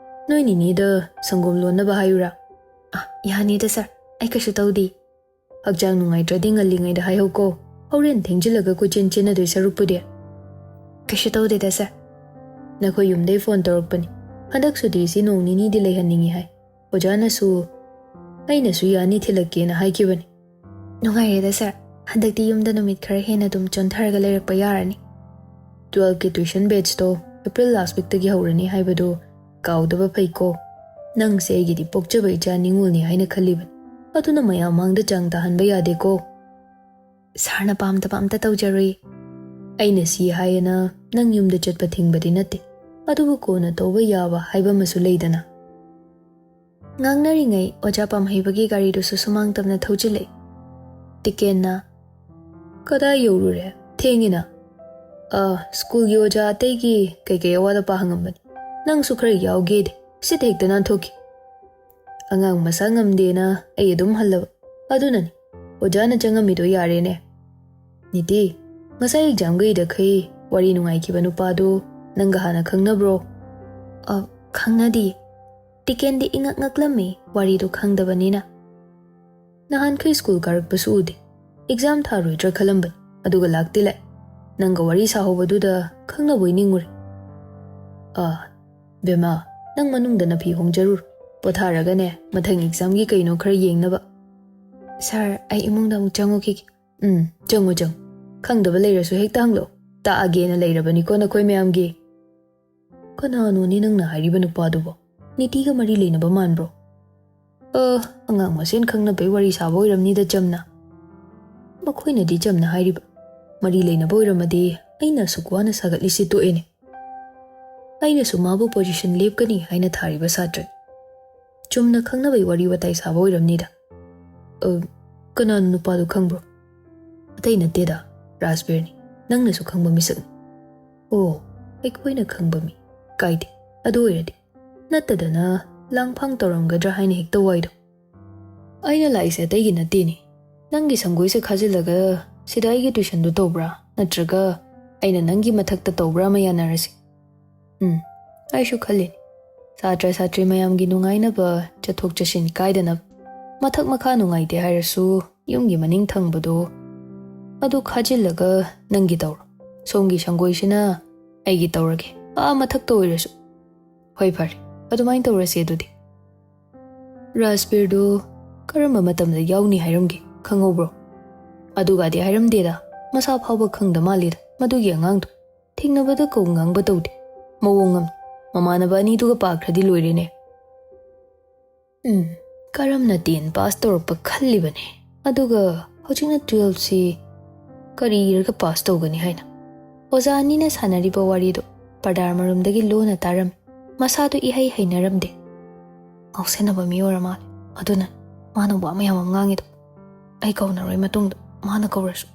ꯅꯣꯏ ꯅꯤꯅꯦꯗ ꯁꯪꯒꯣꯝ ꯂꯣꯟꯅꯕ ꯍꯥꯏꯌꯨꯔꯥ?" "ꯑꯥ, ꯌꯥꯅꯤꯗ ꯁꯥꯔ, ꯑꯩ ꯀꯩꯁꯨ ꯇꯧꯗꯦ꯫" "ꯍꯛꯆꯥꯡ ꯅꯨꯡꯉꯥꯏꯇ꯭ꯔꯗꯤ ꯉꯜꯂꯤꯉꯩꯗ ꯍꯥꯏꯍꯧꯀꯣ, ꯍꯣꯔꯦꯟ ꯊꯦꯡꯖꯤꯜꯂꯒ ꯀꯣꯏꯆꯦꯟ ꯆꯦꯟꯅꯗꯣꯏ ꯁꯔꯨꯛꯄꯨꯗꯤ꯫" "ꯀꯩꯁꯨ ꯇꯧꯗꯦꯗ ꯁꯥꯔ꯫" "ꯅꯈꯣꯏ ꯌꯨꯝꯗꯩ ꯐꯣꯟ ꯇꯧꯔꯛꯄꯅꯤ, ꯍꯟꯗꯛ ꯁꯨꯇꯤꯁꯤ ꯅꯣꯡ ꯅꯤꯅꯤꯗꯤ ꯂꯩꯍꯟꯅꯤꯡꯉꯤ ꯍꯥꯏ꯫ ꯑꯣꯖꯥꯅꯁꯨ, ꯑꯩꯅꯁꯨ ꯌꯥꯅꯤ ꯊꯤꯜꯂꯛꯀꯦꯅ ꯍꯥꯏꯈꯤꯕꯅꯤ꯫" "ꯅꯨꯡꯉꯥꯏꯔꯦꯗ ꯁꯥꯔ, ꯍꯟꯗꯛꯇꯤ ꯌꯨꯝꯗ ꯅꯨꯃꯤꯠ ꯈꯔ ꯍꯦꯟꯅ ꯑꯗꯨꯝ ꯆꯣꯟꯊꯔꯒ ꯂꯩꯔꯛꯄ ꯌꯥꯔꯅꯤ꯫" "ꯇꯨꯋꯦꯜꯐꯀꯤ ꯇ꯭ꯌꯨꯁꯟ ꯕꯦꯠꯁꯇꯣ ꯑꯦꯄ꯭ꯔꯤꯜ ꯂꯥꯁ ꯋꯤꯛꯇꯒꯤ ꯍꯧꯔꯅꯤ ꯍꯥꯏꯕꯗꯨ ꯀꯥꯎꯗꯕ ꯐꯩꯀꯣ꯫ ꯅꯪꯁꯦ ꯑꯩꯒꯤꯗꯤ ꯄꯣꯛꯆꯕ ꯏꯆꯥ ꯅꯤꯉꯣꯜꯅꯤ ꯍꯥꯏꯅ ꯈꯜꯂꯤꯕꯅꯤ꯫ ꯑꯗꯨꯅ ꯃꯌꯥꯝ ꯃꯥꯡꯗ ꯆꯥꯡ ꯇꯥꯍꯟꯕ ꯌꯥꯗꯦꯀꯣ꯫" "ꯁꯥꯔꯅ ꯄꯥꯝꯗꯕ ꯑꯝꯇ ꯇꯧꯖꯔꯣꯏ꯫" "ꯑꯩꯅ ꯁꯤ ꯍꯥꯏꯌꯦꯅ ꯅꯪ ꯌꯨꯝꯗ ꯆꯠꯄ ꯊꯤꯡꯕꯗꯤ ꯅꯠꯇꯦ, ꯑꯗꯨꯕꯨ ꯀꯣꯟꯅ ꯇꯧꯕ ꯌꯥꯕ ꯍꯥꯏꯕ ꯑꯃꯁꯨ ꯂꯩꯗꯅ꯫" ꯉꯥꯡꯅꯔꯤꯉꯩ ꯑꯣꯖꯥ ꯄꯥꯝꯍꯩꯕꯒꯤ ꯒꯥꯔꯤꯗꯨꯁꯨ ꯁꯨꯃꯥꯡ ꯇꯝꯅ ꯊꯧꯖꯤꯜꯂꯛꯏ꯫ ꯇꯤꯀꯦꯟꯅ, "ꯀꯗꯥꯏ ꯌꯧꯔꯨꯔꯦ? ꯊꯦꯡꯉꯤꯅ꯫" "ꯑ, ꯁ꯭ꯀꯨꯜꯒꯤ ꯑꯣꯖꯥ ꯑꯇꯩꯒꯤ ꯀꯩꯀꯩ ꯑꯋꯥꯠ ꯑꯄꯥ ꯍꯪꯉꯝꯕꯅꯤ꯫ ꯅꯪꯁꯨ ꯈꯔ ꯌꯥꯎꯒꯦꯗꯤ, ꯁꯤꯠ ꯍꯦꯛꯇ ꯅꯥꯟꯊꯣꯛꯈꯤ꯫" ꯑꯉꯥꯡ ꯃꯁꯥ ꯉꯝꯗꯦꯅ ꯑꯩ ꯑꯗꯨꯝ ꯍꯜꯂꯕ꯫ ꯑꯗꯨꯅꯅꯤ ꯑꯣꯖꯥꯅ ꯆꯪꯉꯝꯃꯤꯗꯣ ꯌꯥꯔꯦꯅꯦ꯫ ꯅꯤꯇꯤ, ꯉꯁꯥꯏ ꯑꯦꯛꯖꯥꯝꯒꯤꯗꯈꯩ ꯋꯥꯔꯤ ꯅꯨꯡꯉꯥꯏꯈꯤꯕ ꯅꯨꯄꯥꯗꯣ ꯅꯪꯒ ꯍꯥꯟꯅ ꯈꯪꯅꯕ꯭ꯔꯣ? ꯑ, ꯈꯪꯅꯗꯤꯌꯦ꯫ ꯇꯤꯀꯦꯟꯗꯤ ꯏꯉꯛ ꯉꯛꯂꯝꯃꯤ ꯋꯥꯔꯤꯗꯣ ꯈꯪꯗꯕꯅꯤꯅ꯫ ꯅꯍꯥꯟꯈꯩ ꯁ꯭ꯀꯨꯜ ꯀꯥꯔꯛꯄꯁꯨ ꯎꯗꯦ꯫ ꯑꯦꯛꯖꯥꯝ ꯊꯥꯔꯣꯏꯗ꯭ꯔꯥ ꯈꯜꯂꯝꯕꯅꯤ, ꯑꯗꯨꯒ ꯂꯥꯛꯇꯤ ꯂꯥꯛꯑꯦ꯫ ꯅꯪꯒ ꯋꯥꯔꯤ ꯁꯥꯍꯧꯕꯗꯨꯗ ꯈꯪꯅꯕꯣꯏ ꯅꯤꯡꯉꯨꯔꯦ꯫ ꯑꯥ, ꯕꯦꯝꯃ, ꯅꯪ ꯃꯅꯨꯡꯗ ꯅꯐꯤ ꯍꯣꯡꯖꯔꯨꯔꯣ꯫ ꯄꯣꯊꯥꯔꯒꯅꯦ, ꯃꯊꯪ ꯑꯦꯛꯖꯥꯝꯒꯤ ꯀꯩꯅꯣ ꯈꯔ ꯌꯦꯡꯅꯕ꯫ ꯁꯥꯔ, ꯑꯩ ꯏꯃꯨꯡꯗ ꯑꯃꯨꯛ ꯆꯪꯉꯨꯈꯤꯒꯦ꯫ ꯎꯝ, ꯆꯪꯉꯨ, ꯆꯪꯉꯨ꯫ ꯈꯪꯗꯕ ꯂꯩꯔꯁꯨ ꯍꯦꯛꯇ ꯍꯪꯂꯛꯑꯣ꯫ ꯇꯥꯛꯑꯒꯦꯅ ꯂꯩꯔꯕꯅꯤꯀꯣ ꯅꯈꯣꯏ ꯃꯌꯥꯝꯒꯤ꯫ ꯀꯅꯥꯅꯣꯅꯦ ꯅꯪꯅ ꯍꯥꯏꯔꯤꯕ ꯅꯨꯄꯥꯗꯨꯕꯣ? ꯅꯤꯇꯤꯒ ꯃꯔꯤ ꯂꯩꯅꯕ ꯃꯥꯟꯕ꯭ꯔꯣ? ꯑ, ꯑꯉꯥꯡ ꯃꯁꯦꯟ ꯈꯪꯅꯕꯩ ꯋꯥꯔꯤ ꯁꯥꯕ ꯑꯣꯏꯔꯝꯅꯤꯗ ꯆꯝꯅ꯫ ꯃꯈꯣꯏꯅꯗꯤ ꯆꯝꯅ ꯍꯥꯏꯔꯤꯕ꯫ ꯃꯔꯤ ꯂꯩꯅꯕ ꯑꯣꯏꯔꯝꯃꯗꯤ ꯑꯩꯅ ꯑꯁꯨꯛ ꯋꯥꯅ ꯁꯥꯒꯠꯂꯤꯁꯤ ꯇꯣꯛꯑꯦꯅꯦ꯫ ꯑꯩꯅꯁꯨ ꯃꯥꯕꯨ ꯄꯣꯖꯤꯁꯟ ꯂꯦꯞꯀꯅꯤ ꯍꯥꯏꯅ ꯊꯥꯔꯤꯕ ꯁꯥꯇ꯭ꯔ꯫ ꯆꯨꯝꯅ ꯈꯪꯅꯕꯩ ꯋꯥꯔꯤ ꯋꯥꯇꯥꯏ ꯁꯥꯕ ꯑꯣꯏꯔꯝꯅꯤꯗ꯫ ꯑ, ꯀꯅꯥꯅꯣ ꯅꯨꯄꯥꯗꯨ ꯈꯪꯕ꯭ꯔꯣ? ꯑꯇꯩ ꯅꯠꯇꯦꯗ, ꯔꯥꯖꯕꯤꯔꯅꯤ꯫ ꯅꯪꯅꯁꯨ ꯈꯪꯕ ꯃꯤꯁꯛꯅꯤ꯫ ꯑꯣ, ꯑꯩꯈꯣꯏꯅ ꯈꯪꯕ ꯃꯤ꯫ ꯀꯥꯏꯗꯦ꯫ ꯑꯗꯨ ꯑꯣꯏꯔꯗꯤ ꯅꯠꯇꯗꯅ ꯂꯥꯡꯐꯥꯡ ꯇꯧꯔꯝꯒꯗ꯭ꯔꯥ ꯍꯥꯏꯅ ꯍꯦꯛꯇ ꯋꯥꯏꯗꯣ꯫ ꯑꯩꯅ ꯂꯥꯛꯏꯁꯦ ꯑꯇꯩꯒꯤ ꯅꯠꯇꯦꯅꯦ꯫ ꯅꯪꯒꯤ ꯁꯪꯒꯣꯏꯁꯦ ꯈꯥꯖꯤꯜꯂꯒ ꯁꯤꯗ ꯑꯩꯒꯤ ꯇꯨꯏꯁꯟꯗꯨ ꯇꯧꯕ꯭ꯔꯥ? ꯅꯠꯇ꯭ꯔꯒ ꯑꯩꯅ ꯅꯪꯒꯤ ꯃꯊꯛꯇ ꯇꯧꯕ꯭ꯔꯥ ꯑꯃ ꯌꯥꯅꯔꯁꯤ꯫ ꯎꯝ, ꯑꯩꯁꯨ ꯈꯜꯂꯤꯅꯤ꯫ ꯁꯥꯇ꯭ꯔ ꯁꯥꯇ꯭ꯔꯤ ꯃꯌꯥꯝꯒꯤ ꯅꯨꯡꯉꯥꯏꯅꯕ ꯆꯠꯊꯣꯛ ꯆꯠꯁꯤꯟ ꯀꯥꯏꯗꯅꯕ꯫ ꯃꯊꯛ ꯃꯈꯥ ꯅꯨꯡꯉꯥꯏꯇꯦ ꯍꯥꯏꯔꯁꯨ ꯌꯨꯝꯒꯤ ꯃꯅꯤꯡ ꯊꯪꯕꯗꯣ ꯑꯗꯨ ꯈꯥꯖꯤꯜꯂꯒ ꯅꯪꯒꯤ ꯇꯧꯔꯣ꯫ ꯁꯣꯝꯒꯤ ꯁꯪꯒꯣꯏꯁꯤꯅ ꯑꯩꯒꯤ ꯇꯧꯔꯒꯦ꯫ ꯑꯥ ꯃꯊꯛꯇ ꯑꯣꯏꯔꯁꯨ꯫ ꯍꯣꯏ ꯐꯔꯦ, ꯑꯗꯨꯃꯥꯏꯅ ꯇꯧꯔꯁꯤ ꯑꯗꯨꯗꯤ꯫ ꯔꯥꯖꯕꯤꯔꯗꯨ ꯀꯔꯝꯕ ꯃꯇꯝꯗ ꯌꯥꯎꯅꯤ ꯍꯥꯏꯔꯝꯒꯦ ꯈꯪꯍꯧꯕ꯭ꯔꯣ? ꯑꯗꯨꯒꯗꯤ ꯍꯥꯏꯔꯝꯗꯦꯗ, ꯃꯁꯥ ꯐꯥꯎꯕ ꯈꯪꯗ ꯃꯥꯜꯂꯤꯗ ꯃꯗꯨꯒꯤ ꯑꯉꯥꯡꯗꯣ꯫ ꯊꯦꯡꯅꯕꯗ ꯀꯧ ꯉꯥꯡꯕ ꯇꯧꯗꯦ꯫ ꯃꯑꯣꯡ ꯑꯃ ꯃꯃꯥꯟꯅꯕ ꯑꯅꯤꯗꯨꯒ ꯄꯥꯈ꯭ꯔꯗꯤ ꯂꯣꯏꯔꯦꯅꯦ꯫ ꯎꯝ, ꯀꯔꯝꯅ ꯇꯦꯟ ꯄꯥꯁ ꯇꯧꯔꯛꯄ ꯈꯜꯂꯤꯕꯅꯦ, ꯑꯗꯨꯒ ꯍꯧꯖꯤꯛꯅ ꯇꯨꯌꯦꯜꯞꯁꯤ ꯀꯔꯤ ꯏꯔꯒ ꯄꯥꯁ ꯇꯧꯒꯅꯤ ꯍꯥꯏꯅ? ꯑꯣꯖꯥ ꯑꯅꯤꯅ ꯁꯥꯟꯅꯔꯤꯕ ꯋꯥꯔꯤꯗꯣ ꯄꯔꯗꯥꯔ ꯃꯔꯨꯝꯗꯒꯤ ꯂꯣꯟꯅ ꯇꯥꯔꯝꯃꯤ꯫ ꯃꯁꯥꯗꯣ ꯏꯍꯩ ꯍꯩꯅꯔꯝꯗꯦ꯫ ꯉꯥꯎꯁꯟꯅꯕ ꯃꯤ ꯑꯣꯏꯔ ꯃꯥꯜꯂꯦ꯫ ꯑꯗꯨꯅ ꯃꯥꯅ ꯋꯥ ꯃꯌꯥꯝ ꯑꯃ ꯉꯥꯡꯉꯤꯗꯣ꯫ ꯑꯩ ꯀꯧꯅꯔꯣꯏ ꯃꯇꯨꯡꯗ ꯃꯥꯅ ꯀꯧꯔꯁꯨ꯫